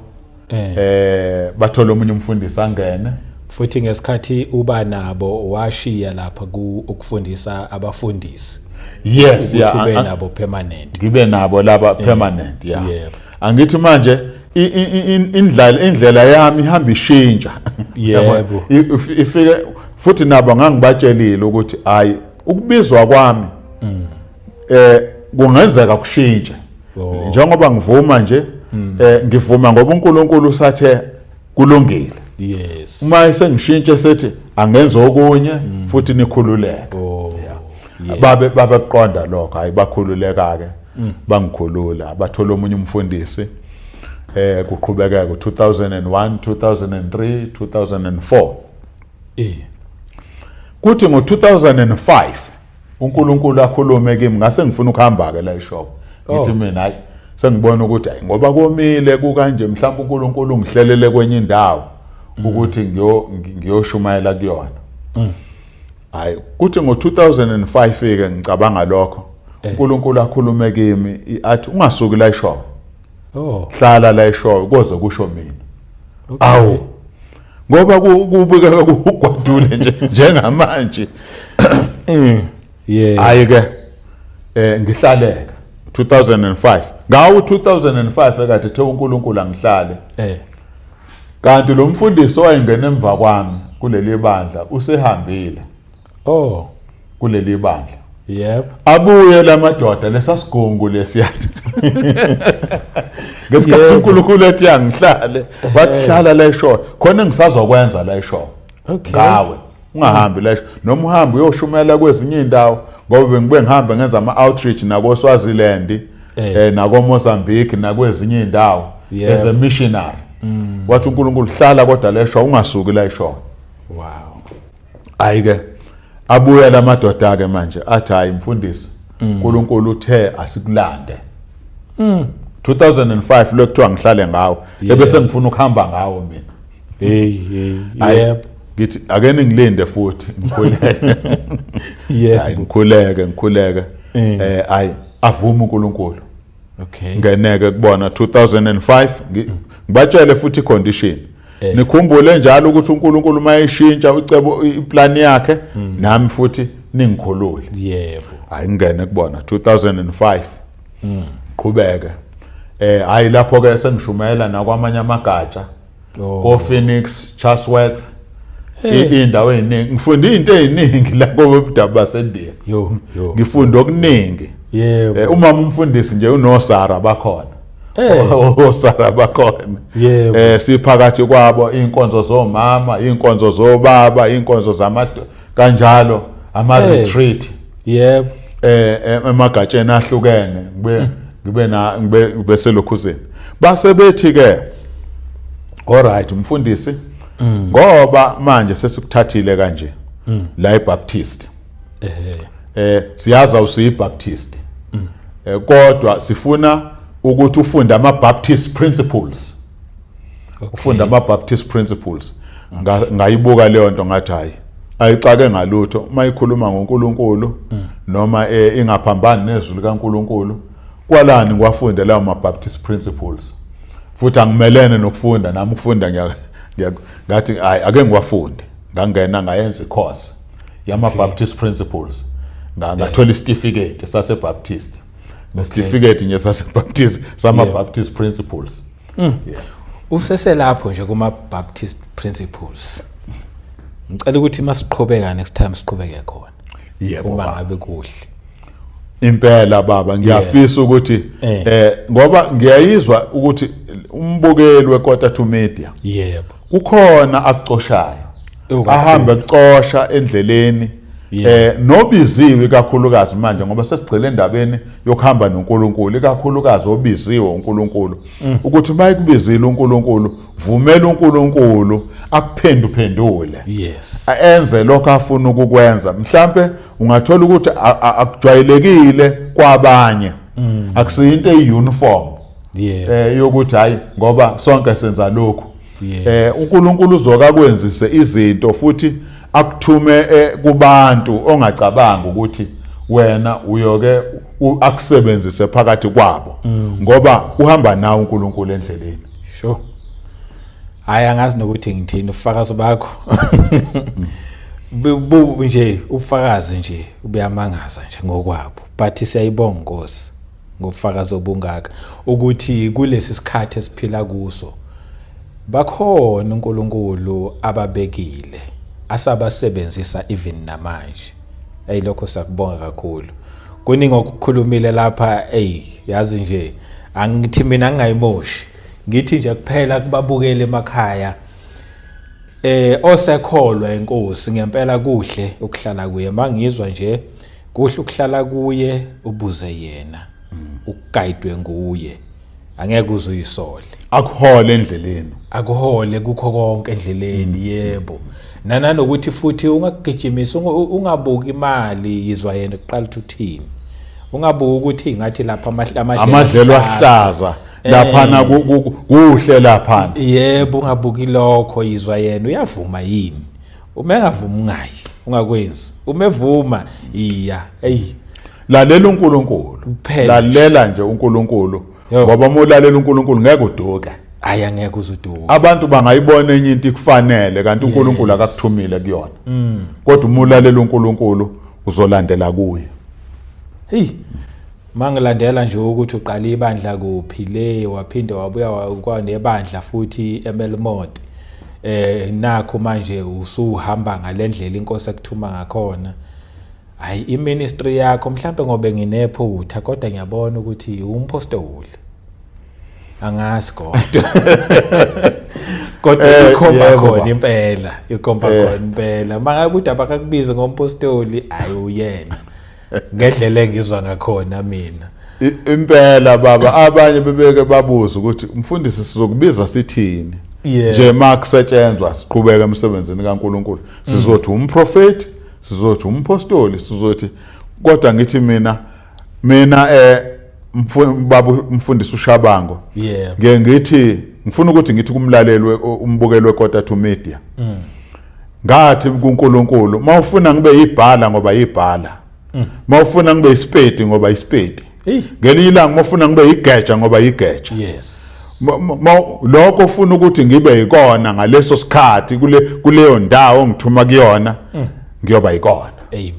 Bathola omunye umfundisi angene. Futhi ngesikhathi uba nabo washiya lapha ku ukufundisa abafundisi. Yes, yeah. Ukuthi ube nabo permanent. Ngibe nabo laba permanent, yeah. Yebo. Angithi manje indlela yami ihamba ishintsha. Yebo. Ifike futhi nabo ngangibatshelile ukuthi hayi, ukubizwa kwami kungenzeka kushintshe. Oh. Njengoba ngivuma nje, ngivuma ngoba uNkulunkulu usathe kulungile. Yes. Uma sengishintshe sethi angenza okunye futhi nikhululeke. Oh. Yeah. Yeah. Babe kuqonda lokho, hayi bakhululeka ke, bangikhulula, bathola omunye umfundisi. Kuqhubeka ku 2001, 2003, 2004. Kuthi ngo 2005 uNkulunkulu akhulume kimi, ngase ngifuna ukuhamba ke la eShowe. Ngithi Oh. mina hayi, sengibona ukuthi hayi, ngoba komile kukanje, mhlawumbe uNkulunkulu ungihlelele kwenye indawo ukuthi ngiyoshumayela kuyona. Hayi, kuthi ngo 2005 ke ngicabanga lokho, uNkulunkulu akhulume kimi, athi ungasuki la eShowe. Oh. Hlala la eShowe koze kusho mina. Okay. Awu, ngoba kubukeka kugwadule nje njengamanje. Yeah. Hayi ke, ngihlaleka 2005, ngawo 2005 ekade ethe uNkulunkulu angihlale. Kanti lo mfundisi owayengena emva kwami kuleli bandla usehambile. Oh. Kuleli bandla. Yep. Abuye lamadoda lesasigungu lesiyathi. Ngesikhathi Yebo. uNkulunkulu ethi angihlale, wathi hlala la eShowe. Khona engisazokwenza la eShowe. Okay. Ngawe ungahambi la eShowe. Noma uhambe uyoshumela kwezinye indawo, ngoba bengibe ngihambe ngenza ama outreach nako Swaziland, nako Mozambique, nakwezinye indawo Yebo. as a missionary. Wathi uNkulunkulu hlala kodwa la eShowe, ungasuki la eShowe. Wow. Hayi ke, abuya lamadoda ke manje athi hayi mfundisi, uNkulunkulu uthe asikulande. 2005 lokuthiwa ngihlale ngawo, ebese ngifuna ukuhamba ngawo mina. Hey, hey. Hayi, Yep. ngithi ake ningilinde futhi ngikhuleke. Yep. Hayi, ngikhuleke, ngikhuleke. Hayi, avume uNkulunkulu. Okay. Ngeneke kubona 2005, ngibatshele futhi condition. Nikhumbule njalo ukuthi uNkulunkulu mayishintsha ucebo, iplan yakhe, nami futhi ningikhulule. Yebo. Hayi, ngene kubona 2005. Qhubeke. Hayi lapho ke sengishumela nakwamanye amagatsha. Oh. Ko Phoenix, Chatsworth, indawo eziningi. Ngifunde izinto eziningi la kobudabu baseNdiya. Yo, yo. Ngifunda okuningi. Yebo. Umama umfundisi nje unoSara bakhona. OSara bakhona. Yebo. Siphakathi kwabo inkonzo zomama, inkonzo zobaba, inkonzo zamadoda, kanjalo ama retreat. Yebo. Emagatsheni ahlukene, ngibe ngibe na ngibe ngibe selokhuzeni. Base bethi ke, alright umfundisi, ngoba manje sesikuthathile kanje la eBaptist, siyazi awusiyi-Baptist, kodwa sifuna ukuthi ufunde ama-Baptist principles. Ufunda ama-Baptist principles. Ngayibuka leyo nto, ngathi hayi, ayixake ngalutho uma ikhuluma ngoNkulunkulu noma ingaphambani nezwi likaNkulunkulu. Kwalani ngiwafunde lawo ma-Baptist principles? Futhi angimelene nokufunda nami, ukufunda ngathi hayi, ake ngiwafunde. Ngangena, ngayenza i-course yama-Baptist principles. Ngathola isitifiketi sase-Baptist, nesitifiketi nje sase-Baptist sama-Baptist principles, yeah. Useselapho nje kuma Baptist principles, ngicela ukuthi masiqhubeka next time siqhubeke khona. Yebo, uma baba. Ngabe kuhle. Impela baba, ngiyafisa ukuthi ngoba ngiyayizwa ukuthi umbukeli weKota to Media kukhona akucoshayo, Oh, kakhulu. ahambe ecosha endleleni, nobiziwe kakhulukazi manje, ngoba sesigcile endabeni yokuhamba noNkulunkulu, ikakhulukazi obiziwe uNkulunkulu, ukuthi mayikubizile uNkulunkulu, vumela uNkulunkulu akuphenduphendule, enze lokho afuna ukukwenza. Mhlambe ungathola ukuthi akujwayelekile kwabanye, akusiyinto eyi-uniform yokuthi hayi, ngoba sonke senza lokhu. UNkulunkulu uzoka kwenzise izinto futhi akuthume kubantu ongacabanga ukuthi wena uyoke akusebenzise phakathi kwabo, ngoba uhamba nawe uNkulunkulu endleleni. Sure, hayi, angazi nokuthi ngithini. Ubufakazi bakho nje, ubufakazi nje buyamangaza nje ngokwabo, but siyayibonga Nkosi ngobufakazi obungaka, ukuthi kulesi sikhathi esiphila kuso bakhona uNkulunkulu ababekile asabasebenzisa even namanje. Ey, lokho siyakubonga kakhulu. Kuningi okukhulumile lapha. Ey, yazi nje, angithi mina ngingayimoshi, ngithi nje kuphela kubabukeli emakhaya osekholwa inkosi ngempela, kuhle ukuhlala kuye. Mangizwa nje, kuhle ukuhlala kuye, ubuze yena, ukugayidwe nguye, angeke uze uyisole. Akuhole endleleni. Akuhole kukho konke endleleni, yebo. Nanokuthi futhi ungagijimisi, ungabuki imali, yizwa yena kuqala ukuthi uthini. Ungabuki ukuthi ingathi lapha amadlelo ahlaza laphana, kuhle laphana. Yebo, ungabuki lokho, yizwa yena, uyavuma yini. Uma engavumi, ungayi, ungakwenzi. Uma evuma, iya, hey. Lalela uNkulunkulu. Kuphela. Lalela nje uNkulunkulu, Yo. ngoba uma ulalela uNkulunkulu ngeke uduke. Hayi, angeke uzuduka. Abantu bangayibona enye into ikufanele, kanti uNkulunkulu akakuthumile kuyona, kodwa uma ulalela uNkulunkulu uzolandela kuye. Hey, mangilandela nje ukuthi uqala ibandla kuphi le, waphinde wabuya kwanebandla futhi eMelmoth, nakho manje usuhamba ngalendlela inkosi ekuthuma ngakhona. Hayi, iministry yakho, mhlambe ngobe nginephutha, kodwa ngiyabona ukuthi umpostoli, angazi, kodwa ikhomba khona impela, ikhomba khona impela. Mangabe udaba akakubize ngompostoli, ayi, uyena ngendlela engizwa ngakhona mina. Impela baba, abanye bebeke babuza ukuthi umfundisi sizokubiza sithini? Nje makusetshenzwa, siqhubeka emsebenzini kaNkuluNkulu, sizothi umprofeti, sizothi umpostoli, sizothi, kodwa ngithi mina, baba umfundisi uShabango, ngeke ngithi ngifuna ukuthi ngithi kumlaleli umbukeli weKota to Media, ngathi kuNkulunkulu, mawufuna ngibe yibhala ngoba yibhala, mawufuna ngibe isipedi ngoba isipedi, ngelinye ilanga mawufuna ngibe yigeja ngoba yigeja, lokho ufuna ukuthi ngibe yikona ngaleso sikhathi kuleyo ndawo ongithuma kuyona, ngiyoba yikona. Amen.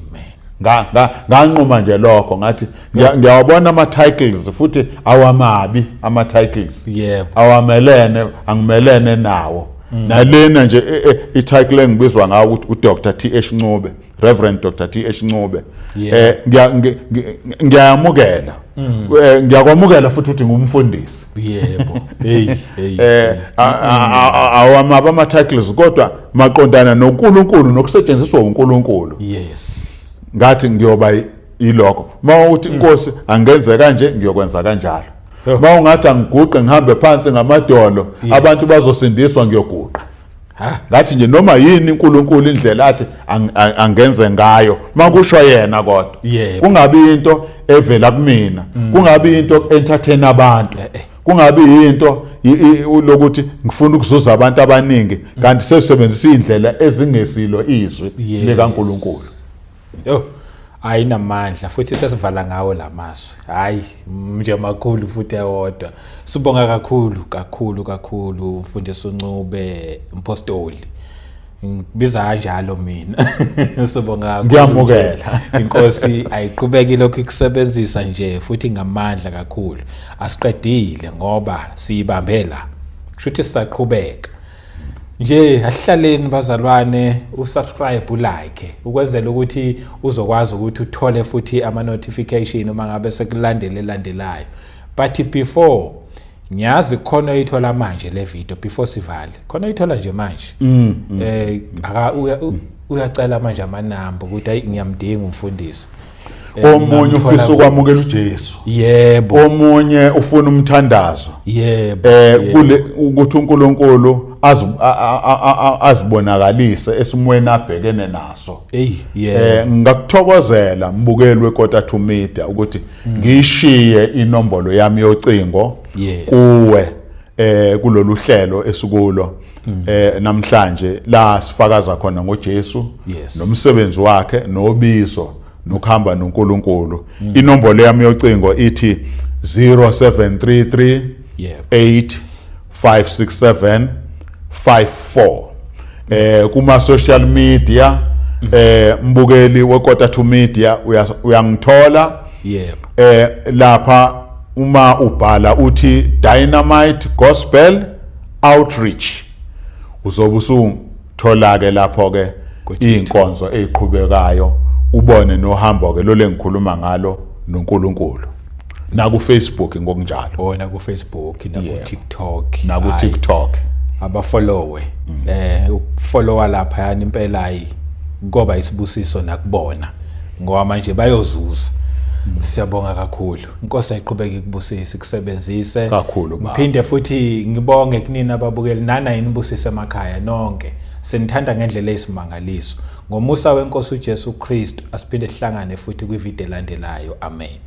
Nganquma nje lokho, ngathi ngiyawabona ama titles, futhi awamabi ama titles, awamelene, angimelene nawo. Nalena nje i-title engibizwa ngawo ukuthi uDr TH Ncube, Reverend Dr TH Ncube, ngiyamukela, ngiyakwamukela futhi ukuthi ngumfundisi. Yebo, hey hey. Awamabi ama titles, kodwa maqondana noNkulunkulu nokusetshenziswa uNkulunkulu, ngathi ngiyoba Ilokho uma uthi, "Inkosi, angenze kanje," ngiyokwenza kanjalo. Yo. Uma ungathi angiguqe, ngihambe phansi ngamadolo, abantu bazosindiswa, ngiyoguqa. Ha. Ngathi nje noma yini uNkulunkulu indlela athi angenze ngayo, makusho yena kodwa, kungabi into evela kumina, kungabi into entertain abantu, kungabi into lokuthi ngifuna ukuzuza abantu abaningi kanti sesebenzisa indlela ezingesilo izwi likaNkulunkulu. Yo, ayinamandla futhi sesivala ngawo lamazwi. Hayi nje makhulu futhi ewodwa. Sibonga kakhulu kakhulu kakhulu, mfundisi uNcube, mpostoli. Ngibiza kanjalo mina. Sibonga kakhulu. Ngiyamukela. Nje. Inkosi ayiqhubeki lokhu ikusebenzisa nje futhi ngamandla kakhulu. Asiqedile ngoba siyibambe la. Kusho ukuthi sisaqhubeka. Nje asihlaleni bazalwane, usubscribe, ulike, ukwenzela ukuthi uzokwazi ukuthi uthole futhi ama notification uma ngabe sekulandele elandelayo. But before, ngiyazi khona oyithola manje le video, before sivale, khona oyithola nje manje, aka uyacela manje amanamba ukuthi, "Ayi, ngiyamdinga umfundisi." Omunye Ngingamthola ufisa ukwamukela uJesu, omunye ufuna umthandazo, kule ukuthi uNkulunkulu azibonakalise esimweni abhekene naso. Hey, yebo. Ngakuthokozela, mbukeli weKota to Media, ukuthi ngishiye inombolo yami yocingo kuwe kulolu hlelo esikulo namhlanje, la sifakaza khona ngoJesu nomsebenzi wakhe nobizo nokuhamba noNkulunkulu. Inombolo yami yocingo ithi 0733 8567 54. Kuma social media, mbukeli weKota to Media, uyangithola lapha uma ubhala uthi Dynamite Gospel Outreach, uzobe usuthola ke lapho ke inkonzo eziqhubekayo, ubone nohambo ke lo lengikhuluma ngalo noNkulunkulu, naku Facebook ngokunjalo. Bona ku Facebook naku TikTok. Naku Hhayi, TikTok. Abafollowe, ukufollowa lapha yani impela, hayi, koba isibusiso nakubona ngoba manje bayozuza. Siyabonga kakhulu, inkosi ayiqhubeke ikubusise, ikusebenzise. Kakhulu, baba. Ngiphinde futhi ngibonge kunina ababukeli, nana inibusise emakhaya nonke. Sinithanda ngendlela eyisimangaliso. Ngomusa wenkosi uJesu Kristu, asiphinde sihlangane futhi kwividiyo elandelayo. Amen.